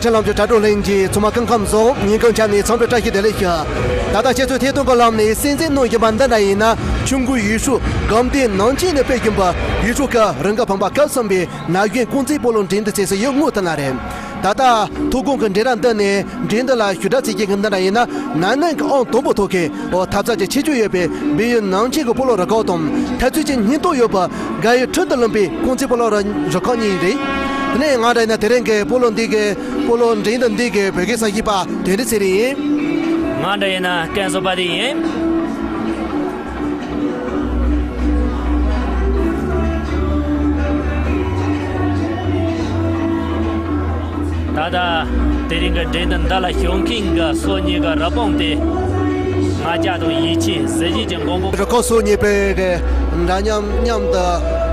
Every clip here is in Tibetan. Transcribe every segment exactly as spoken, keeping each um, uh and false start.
འཕྲིན་ལམ་གྱི་དྲ་གྲོགས་ལྷན་རྒྱས་ཚང་མ་སྐུ་ཁམས་བཟང་། ཉིན་གུང་ཆ་ནས་འཚམས་འདྲི་བཀྲ་ཤིས་བདེ་ལེགས་ཞུ། ད་ལྟ་ཁྱེད་ཚོས་ཐད་གཏོང་གི་ལམ་ནས་གསན་གཟིགས་གནང་བཞིན་པ་འདི་འདྲ་ཡིན་ན། ཆུ་འགོའི་ཡུལ་ཤོག་སྒང་སྟེང་ནང་ཆེན་ནས་སྤེལ་བཞིན་པ་ཡུལ་ཤོག་ཁག་རང་དགར་ཕམ་པ་སྐབས་གསུམ་པའི་ན་གཞོན་རྐང་རྩེད་སྤོ་ལོ་འགྲན་བསྡུར་ཚེས་སུ་ཡོད་ངོ་ཐུག་ན་རེད། ད་ལྟ་ཐོ་སྒང་གི་འགྲན་ར་འདི་ནས་འགྲན་བསྡུར་ལ་ཞུ་དག་བྱེད་མཁན་གྱི་འདི་འདྲ་ཡིན་ན། ན་ནིང་གི་ཨང་དང་པོ་ཐོབ་མཁན། འོ། ཐབས་རྩལ་གྱི་ཁྱད་ཆོས་ཡོད་པའི་སྦས་ཡུལ་ནང་ཆེན་གྱི་སྤོ་ལོ་རུ་ཁག་དང་། འཐབ་རྩོད་ཀྱི་སྙིང་སྟོབས་ཡོད་པ་དགའ་ཡུལ་ཁྲོན་ཏུ་ལུང་པའི་རྐང་རྩེད་སྤོ་ལོ་རུ་རུ་ཁག་གཉིས་རེད། དེ་ནས་ང་འདྲ་ཡིན་ན་དེ་རིང་གི་སྤོ་ལོ་འདི་གི་སྤོ་ལོ་འགྲན་བསྡུར་འདི་གི་བོད་སྐད་གསར་ཤེས་པ་དོན་འགྲུབ་ཚེ་རིང་ཡིན། ང་འདྲ་ཡིན་ན་ཀན་སུ་པ་ཏི་ཡིན། ད་ལྟ་དེ་རིང་གི་འགྲན་བསྡུར་འདི་ལ་ཞུགས་མཁན་གྱི་སོ་གཉིས་ཀྱི་རི་བོང་དེ་ང་རྒྱལ་དང་ཡིད་ཆེས་གཟི་བརྗིད་ཀྱི་མགོན་པོ། རུ་ཁག་སོ་གཉིས་པོས་འདྲ་མཉམ་མཉམ་དུ་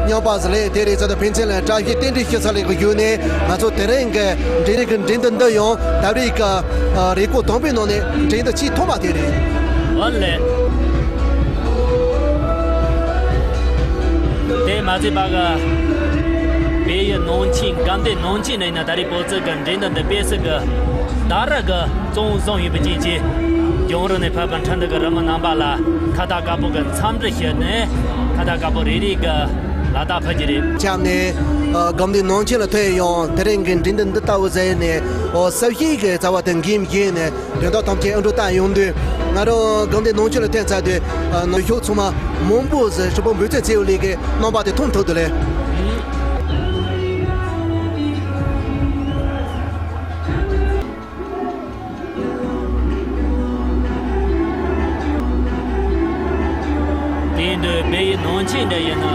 མཉམ་པ་ཟིག་ལས། དེ་རེས་གཟའ་དང་ཕན་ཚུན་ལ་བཀྲ་ཤིས་རྟེན་འབྲེལ་ཞུ་ས་ལས་གཞུག་ནས་ང་ཚོ་དེ་རིང་གི་འགྲན་རིགས་ཀྱི་འགྲན་བསྡུར་འདི་ཡང་ད་རེས་ཀྱི་རེས་སྐོར་དང་པོའི་ནང་ནས་འགྲན་བསྡུར་ཆེས་ཐོག་མ་དེ་རེད། ཨོ་ལེ། དེ་མ་ཚད་པ་གི་སྦས་ཡུལ་ནང་ཆེན་སྒང་སྟེང་ནང་ཆེན་ནས་ཡིན་ན་ད་རེས་བོད་ཚོགས་ཀྱི་འགྲན་བསྡུར་འདི་སྤེལ་སྲིད་ཀྱི་ཟླ་ར་གི་གཙོ་བོ་བཟུང་ཡོད་པའི་རྐྱེན་གྱིས། རྒྱང་རིང་ནས་ཕེབས་པའི་ཁྲིན་ཏུའུ་གི་རི་མི་རྣམ་པ་ལ་ཁ་ཏ་དཀར་པོ་གི་འཚམས་འདྲི་ཞུས་ནས། ཁ་ཏ་དཀར་པོ་རེ་རེ་གི་ལག་རྟགས་ཕུལ་གྱི་རེད། ཆ་ནས་སྒང་སྟེང་ནང་ཆེན་ལ་ཐོན་ཡོང་། དེ་རིང་གི་འགྲན་བསྡུར་འདི་ལྟ་བུ་ཟེར་ནས། འོ། གཟི་བརྗིད་ཀྱི་རྩ་བ་དེ་འགེམས་བཞིན་ནས། དོན་དག་ཐམས་ཅད་ཨ་འགྲོ་བཏང་ཡོང་དུས། ང་རང་སྒང་སྟེང་ནང་ཆེན་ལ་ཐོན་ཚར་དུས། ཨ། ནང་ཤོག་ཚང་མ་མང་པོ་ཟིག་ཧྲིལ་པོ་འབོད་ཚད་ཚེའུ་ལི་གི་རྣམ་པ་དེ་མཐོང་ཐུབ་འདུག་ལེ། དེ་འདྲའི་སྦས་ཡུལ་ནང་ཆེན་འདྲ་ཡིན་ན།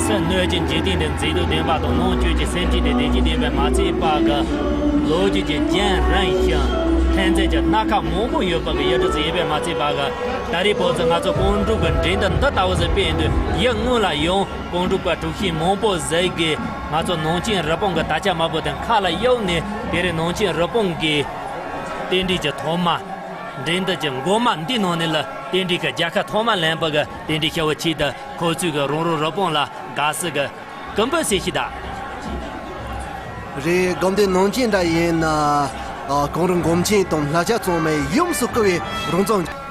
སེམས་གནོད་ཀྱི་འཇིག་རྟེན་འདི་མཛེས་སྡུག་ལྡན་པ་དང་། ནང་བཅུད་ཀྱི་སེམས་ཅན་དེ་བདེ་སྐྱིད་ལྡན་པ་མ་ཚད་པ་གི་ལོ་རྒྱུས་ཀྱི་རྒྱུན་རིང་ཞིང་། ལྷན་སྐྱེས་ཀྱི་སྣ་ཁ་མང་པོ་ཡོད་པ་གི་ཡུལ་གྲུ་ཟིག་ཡིན་པ་མ་ཚད་པ་གི། ད་རེས་བོད་ཚོ་ང་ཚོ་རྐང་གྲུག་གི་འགྲན་བསྡུར་འདི་ལྟ་བུ་ཟིག་སྤེལ་དུས། ཡིད་སྔོན་ལ་ཡང་རྐང་གྲུག་པ་དྲུག་ཤིང་མང་པོ་ཟིག་གིས་ང་ཚོ་ནང་ཆེན་རི་བོང་གི་དར་ཆ་དམར་པོ་དེ་མཁའ་ལ་གཡོགས་ནས། དེ་རིང་ནང་ཆེན་རི་བོང་གི་རྟེན་འབྲེལ་གྱི་ཐོག་མ། འགྲན་བསྡུར་གྱི་འགོ་མ་འདིའི་ནང་ནས་ལ་རྟེན་འབྲེལ་གྱི་རྒྱལ་ཁ་ཐོག་མ་ལེན་པ་གི་རྟེན་འབྲེལ་ཞུ་བའི་ཆེད་དུ། ཁོ་ཚོས་གི་རང་རང་རི་བོང་ལ་དགའ་བསུ་གི་སྐུ་འབུལ་ཟེར་ཞིག་གདའ། རེད། སྒང་སྟེང་ནང་ཆེན་འདྲ་ཡིན་ན། ཨ། གངས་རི་སྒོམ་ཆེན་དང་ལྷ་བྱ་ཚང་མས་ཡོངས་སུ་བསྐོར་བའི་རང་བཙན།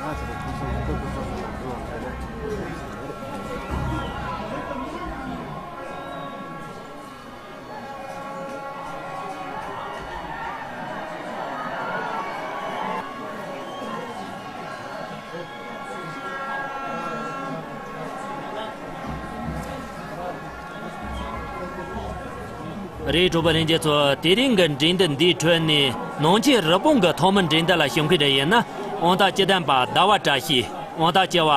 རེད། གྲོགས་པོ་ལྷན་རྒྱས་ཚོ། དེ་རིང་གི་འགྲན་བསྡུར་འདིའི་ཁྲོད་ནས་ནང་ཆེན་རི་བོང་གི་ཐོག་མའི་འགྲན་བསྡུར་ལ་ཞུགས་མཁན་འདྲ་ཡིན་ན། དབང་ཐང་བཅུ་ལྡན་པ་ཟླ་བ་བཀྲ་ཤིས། དབང་ཐང་བཅུ་བ་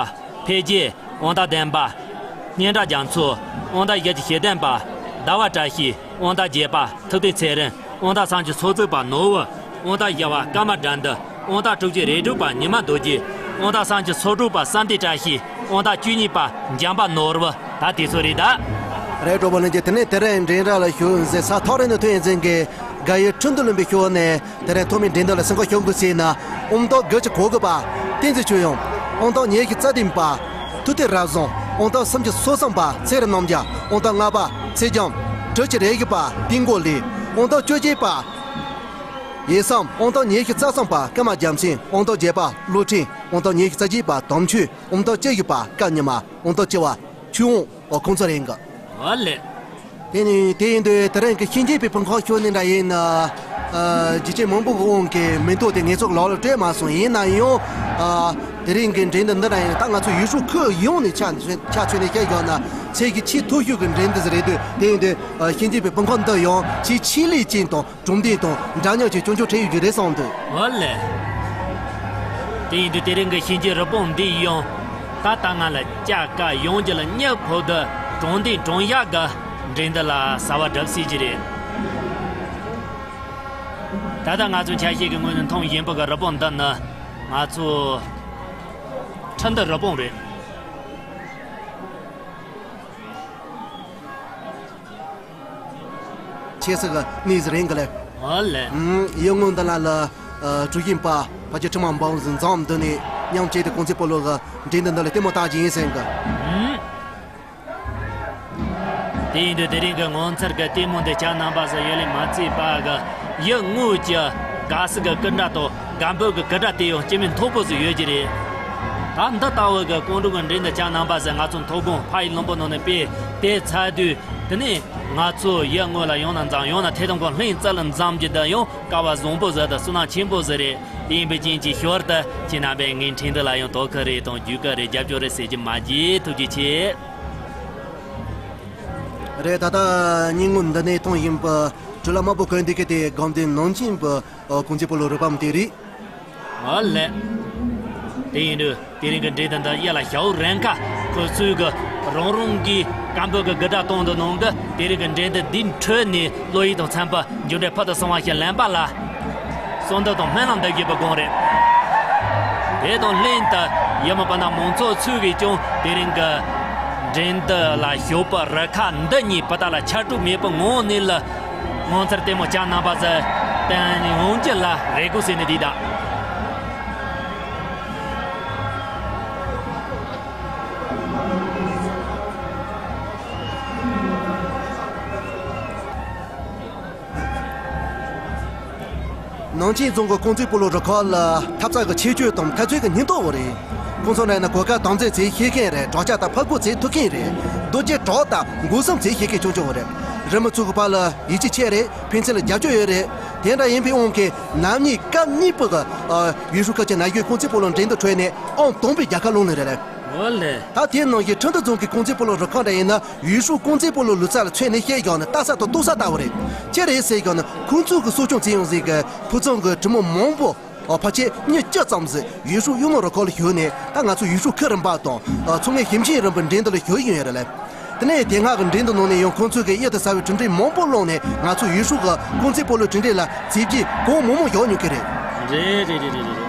འཕེལ་རྒྱས། དབང་ཐང་བདུན་པ་སྙན་གྲགས་རྒྱ་མཚོ། དབང་ཐང་བཞི་བཅུ་ཞེ་བདུན་པ་ཟླ་བ་བཀྲ་ཤིས། དབང་ཐང་བརྒྱད་པ་ཐུབ་བསྟན་ཚེ་རིང་། དབང་ཐང་སུམ་ཅུ་སོ་གཅིག་པ་ནོར་བུ། དབང་ཐང་བཞི་བ་ཀརྨ་དགྲ་འདུལ། དབང་ཐང་དྲུག་ཅུ་རེ་དྲུག་པ་ཉི་མ་རྡོ་རྗེ། དབང་ཐང་སུམ་ཅུ་སོ་དྲུག་པ་བསམ་གཏན་བཀྲ་ཤིས། དབང་ཐང་བཅུ་གཉིས་པ་འཇམ་དཔལ་ནོར་བུ། ད་དེ་ཚོ་རེད་ད། རེད། གྲོགས་པོ་ལྷན་རྒྱས། དེ་ནས་དེ་རིང་འགྲན་ར་ལ་ཞུགས་མཛད་ས་ཐག་རིང་ནས་ཐོན་མཛད་མཁན་དགའ་ཡུལ་ཁྲིན་ཏུའུ་ལུང་པའི་ཤོག་ནས། དེ་རིང་ཐོག་མའི་འགྲན་བསྡུར་ལ་སེམས་ཁུར་ཞུ་དགོས་ཟེར་ན། དབང་ཐང་དགུ་བཅུ་གོ་དགུ་པ་བསྟན་འཛིན་ཆོས་དབྱངས། དབང་ཐང་ཉི་ཤུ་རྩ་བདུན་པ་ཐུབ་བསྟན་རབ་བཟང་། དབང་ཐང་སུམ་ཅུ་སོ་གསུམ་པ་ཚེ་རིང་རྣམ་རྒྱལ། དབང་ཐང་ལྔ་པ་ཚེ་རྒྱམ། དྲུག་ཅུ་རེ་བཞི་པ་ཏིང་གོ་ལི། དབང་ཐང་བཅུ་གཅིག་པ་ཡེ་བསམ། དབང་ཐང་ཉི་ཤུ་རྩ་གསུམ་པ་ཀརྨ་རྒྱལ་མཚན། དབང་ཐང་བརྒྱད་པ་བློ་ཕྲན། དབང་ཐང་ཉི་ཤུ་རྩ་གཅིག་པ་དམ་ཆོས། དབང་ཐང་བཅུ་བཞི་པ་ཀ་ཉི་མ། དབང་ཐང་བཅུ་བ་ཆོས་དབང་། ཨོ། ཁོང་ཚོ་རེད་གི། ཨོ་ལེ། དེ་ནི་དེ་ཡིན་དུས་དེ་རིང་གི་གཤིན་རྗེ་པའི་དཔུང་ཁག་ཤོར་ནི་འདྲ་ཡིན་ན། ཨ། རྒྱུ་རྐྱེན་མང་པོ་གི་དབང་གིས་མེ་ཏོག་དེ་ངེད་ཚོ་ལག་ལ་སྤྲད་མ་སོང་། ཡིན་ན་ཡང་། ཨ། དེ་རིང་གི་འགྲན་བསྡུར་འདི་འདྲ་ཡིན་ན། ད་ང་ཚོ་ཡུལ་ཤོག་ཁག་ཡོངས་ནས་ཆ་ཆ་མཚོན་ནས་བཤད་བཞག་ན། ཚེ་གི་ཆེས་མཐོ་ཤོས་ཀྱི་འགྲན་བསྡུར་ཟིག་རེད་དུས། དེ་ཡིན་དུས། ཨ། གཤིན་རྗེ་པའི་དཔུང་ཁག་འདི་ཡང་ཆེས་ཆེས་ལས་ཅན་དང་། གྲུབ་འབྲས་དང་འདྲ་མཉམ་གྱི་སྐྱོན་བརྗོད་བྱེད་ཡོད་རྒྱུ་རེད་བསམ་འདུག། འོ་ལེ། དེ་ཡིན་དུས་དེ་རིང་གི་གཤིན་རྗེ་རི་བོང་འདི་ཡང་ད་ལྟ་ང་ལ་སྐྱ་ཀ་ཡོང་རྒྱུ་ལ་མྱི་ཕོ་དུ་གྲོང་སྡེ་གྲོང་གཡག་གི་འགྲན་བསྡུར་ལ་ཟ་བ་སྒྲུབ་སྲིད་ཀྱི་རེད། ད་ལྟ་ང་ཚོ་ཆ་ཤས་ཀྱི་ངོས་ནས་མཐོང་བཞིན་པ་གི་རི་བོང་འདི་ནི་ང་ཚོ་ཁྲིན་ཏུའུ་རི་བོང་རེད། ཆེ་ས་གི་གནས་ཟིག་རེད་གི་ལེ། ཨོ་ལེ། ཨུམ། ཡུལ་དངོས་འདི་ལ་ལ། ཨ། གྲུ་བཞིན་པ་ཕ་ཆེ་ཁྲི་མ་འབངས་ཟིག་འཛོམས་འདུག་ནས་མཉམ་བྱས་ཏེ་རྐང་རྩེད་སྤོ་ལོ་གི་འགྲན་བསྡུར་འདི་ལ་ལྟད་མོ་ལྟ་གི་ཡིན་ཟེར་གི། ཨུམ། དེ་ཡིན་དུས་དེ་རིང་གི་ངོ་མཚར་གི་ལྟད་མོ་འདི་ཆ་རྣམ་པ་ཟིག་ཡོད་ལེ་མ་བརྩིས་པ་གི། ཡུལ་དངོས་ཀྱི་དགའ་བསུ་གི་སྐུ་འདྲ་དང་རྒན་པོ་གི་སྐུ་འདྲ་དེ་ཡང་སྐྱེ་དམན་མཐོ་པོ་ཟིག་ཡོད་ཀྱི་རེད། ད་འདི་ལྟ་བུ་གི་ཀོང་ཀྲུག་གི་འགྲན་བསྡུར་བཅའ་གནང་པ་ཟེར་ང་ཚོ་མཐོ་སྒང་ཕ་ཡི་ལུང་པ་ནང་ནས་སྤེལ་དེ་ཚར་དུས། དེ་ནས་ང་ཚོ་ཡུལ་དངོས་ལ་ཡང་ན་འཛོམས། ཡང་ན་ཐད་གཏོང་ཁང་ལྷན་རྩ་ལ་འཛོམས་རྒྱུ་འདི་ཡང་སྐལ་བ་བཟང་པོ་ཟིག་དང་བསོད་ནམས་ཆེན་པོ་ཟིག་རེད། དེ་ཡིན་པའི་རྐྱེན་གྱིས་ཞོར་དུ་ཁྱེད་རྣམ་པས་ངའི་འགྲན་བསྡུར་ལ་ཡང་དོ་ཁུར་རེ་དང་བརྒྱུད་སྐུལ་རེ་རྒྱབ་སྐྱོར་རེ་ཟེར་རྒྱུ་མ་བརྗེད། ཐུགས་རྗེ་ཆེ། རེད། ད་ལྟ་སྙན་ངོ་འདི་ནས་མཐོང་བཞིན་པ་གྲུ་ལ་དམར་པོ་གོན་འདི་གི་དེ་སྒོམ་སྡེ་ནང་ཆེན་པ་ཀུང་ཙི་སྤོ་ལོ་རུ་པམ་དེ་རེད། ཨོ་ལེ། དེ་ཡིན་དུས་དེ་རིང་གི་འགྲན་བསྡུར་འདི་གཡས་ལ་ཞའོ་རན་ཁ་ཁོ་ཚོའི་གི་རང་རང་གི་རྒན་པོ་གི་སྐུ་འདྲ་གཏོང་དུ་གནང་གི། དེ་རིང་གི་འགྲན་བསྡུར་འདིའི་ཁྲོད་ནས་བློ་ཡིད་དང་འཚམ་པ་མཇུག་འབྲས་ཕུལ་དུ་སོང་བ་ཞིག་ལེན་པ་ལ་གསོལ་འདེབས་དང་སྨོན་ལམ་འདེབས་དགོས་པའི་སྒང་རེད། དེ་དང་ལྷན་དུ་ཡུལ་མི་སྤུན་ཟླ་མང་ཚོགས་ཚོས་ཀྱིས་ཀྱང་དེ་རིང་གི་འགྲན་བསྡུར་ལ་ཞུགས་པའི་རུ་ཁག་འདི་གཉིས་པོ་ཏ་ལ་ཕྱར་གྲུ་མེད་པའི་ངང་ནས་ལ་ངོ་མཚར་ལྟད་མོ་བཅའ་གནང་པ་ཟེར་བསྟན་ཡོང་རྒྱུ་ལ་རེ་སྐུལ་ཟེར་ནས་བསྡད་ད། ནང་ཆེན་རྫོང་གི་ཀུང་ཙི་སྤོ་ལོ་རུ་ཁག་ལ་འཐབ་རྩལ་གྱི་ཁྱད་ཆོས་དང་འཐབ་རྩལ་གྱི་སྙིང་སྟོབས་བོ་རེད། ཁོང་ཚོ་ནང་ན་གོ་སྐབས་དམ་འཛིན་བྱེད་ཤེས་མཁན་རེད། དྲག་ཆ་དང་ཕར་རྒོལ་བྱེད་ཐུབ་མཁན་རེད། རྡོ་རྗེ་གྲོགས་དང་འགོག་སྲུང་བྱེད་ཤེས་མཁན་ཆུང་ཆུང་བོ་རེད། རི་མོ་ཚོ་གི་བར་ལ་ཡིད་ཆེས་ཆེ་རེད། ཕན་ཚུན་ལ་རྒྱབ་སྐྱོར་ཡོད་རེད། དེ་འདྲ་ཡིན་པའི་དབང་གིས་ནམ་གཉིས་སྐབས་གཉིས་པོ་གི་ཡུས་ཧྲུའུ་ཁུལ་གྱི་ན་གཞོན་ཀུང་ཙི་སྤོ་ལོ་འགྲན་བསྡུར་ཁྲོད་ནས་ཨང་དང་པོའི་རྒྱལ་ཁ་བླངས་ནི་རེད། ཨོ་ལེ། ད་དེའི་ནང་བཞིན་ཁྲིན་ཏུ་རྫོང་གི་ཀུང་ཙི་སྤོ་ལོ་རུ་ཁག་འདྲ་ཡིན་ན་ཡུས་ཧྲུའུ་ཀུང་ཙི་སྤོ་ལོ་ལུས་རྩལ་ལ་མཚོན་ནས་བཤད་བཞག་ན་ལྟ་ས་དང་རྟོགས་ས་ལྟ་བུ་རེད། ཅི་རེད་ཟེར་བཞག་ན་ཁོང་ཚོ་གི་གསོ་སྐྱོང་བྱེད་ཡོང་ཟིག་གི་ཕུགས་བསམ་གི་དྲི་མ་མང་པོ། ཨོ་ཕལ་ཆེར་མི་བཅུ་ཙམ་ཟིག་ཡུས་ཧྲུའུ་གཡུལ་ངོ་རུ་ཁག་ལ་ཞུགས་ནས་ད་ང་ཚོ་ཡུས་ཧྲུའུ་ཁུལ་རིམ་པ་དང་ཨ་མཚོ་སྔོན་ཞིང་ཆེན་རིམ་པའི་འགྲན་བསྡུར་ལ་ཞུགས་ཡོང་ཡོད་རེད་ལ། དེ་ནས་དེ་སྔ་གི་འགྲན་བསྡུར་ནང་ནས་ཡང་ཁོང་ཚོས་གི་གཡུར་དུ་ཟ་བའི་གྲུབ་འབྲས་མང་པོ་བླངས་ནས་ང་ཚོ་ཡུས་ཧྲུའུ་གི་ཀུང་ཙི་སྤོ་ལོའི་གྲུབ་འབྲས་ལ་བྱས་རྗེས་གང་མང་མང་བཞག་མྱོང་གི་རེད། རེད་རེད།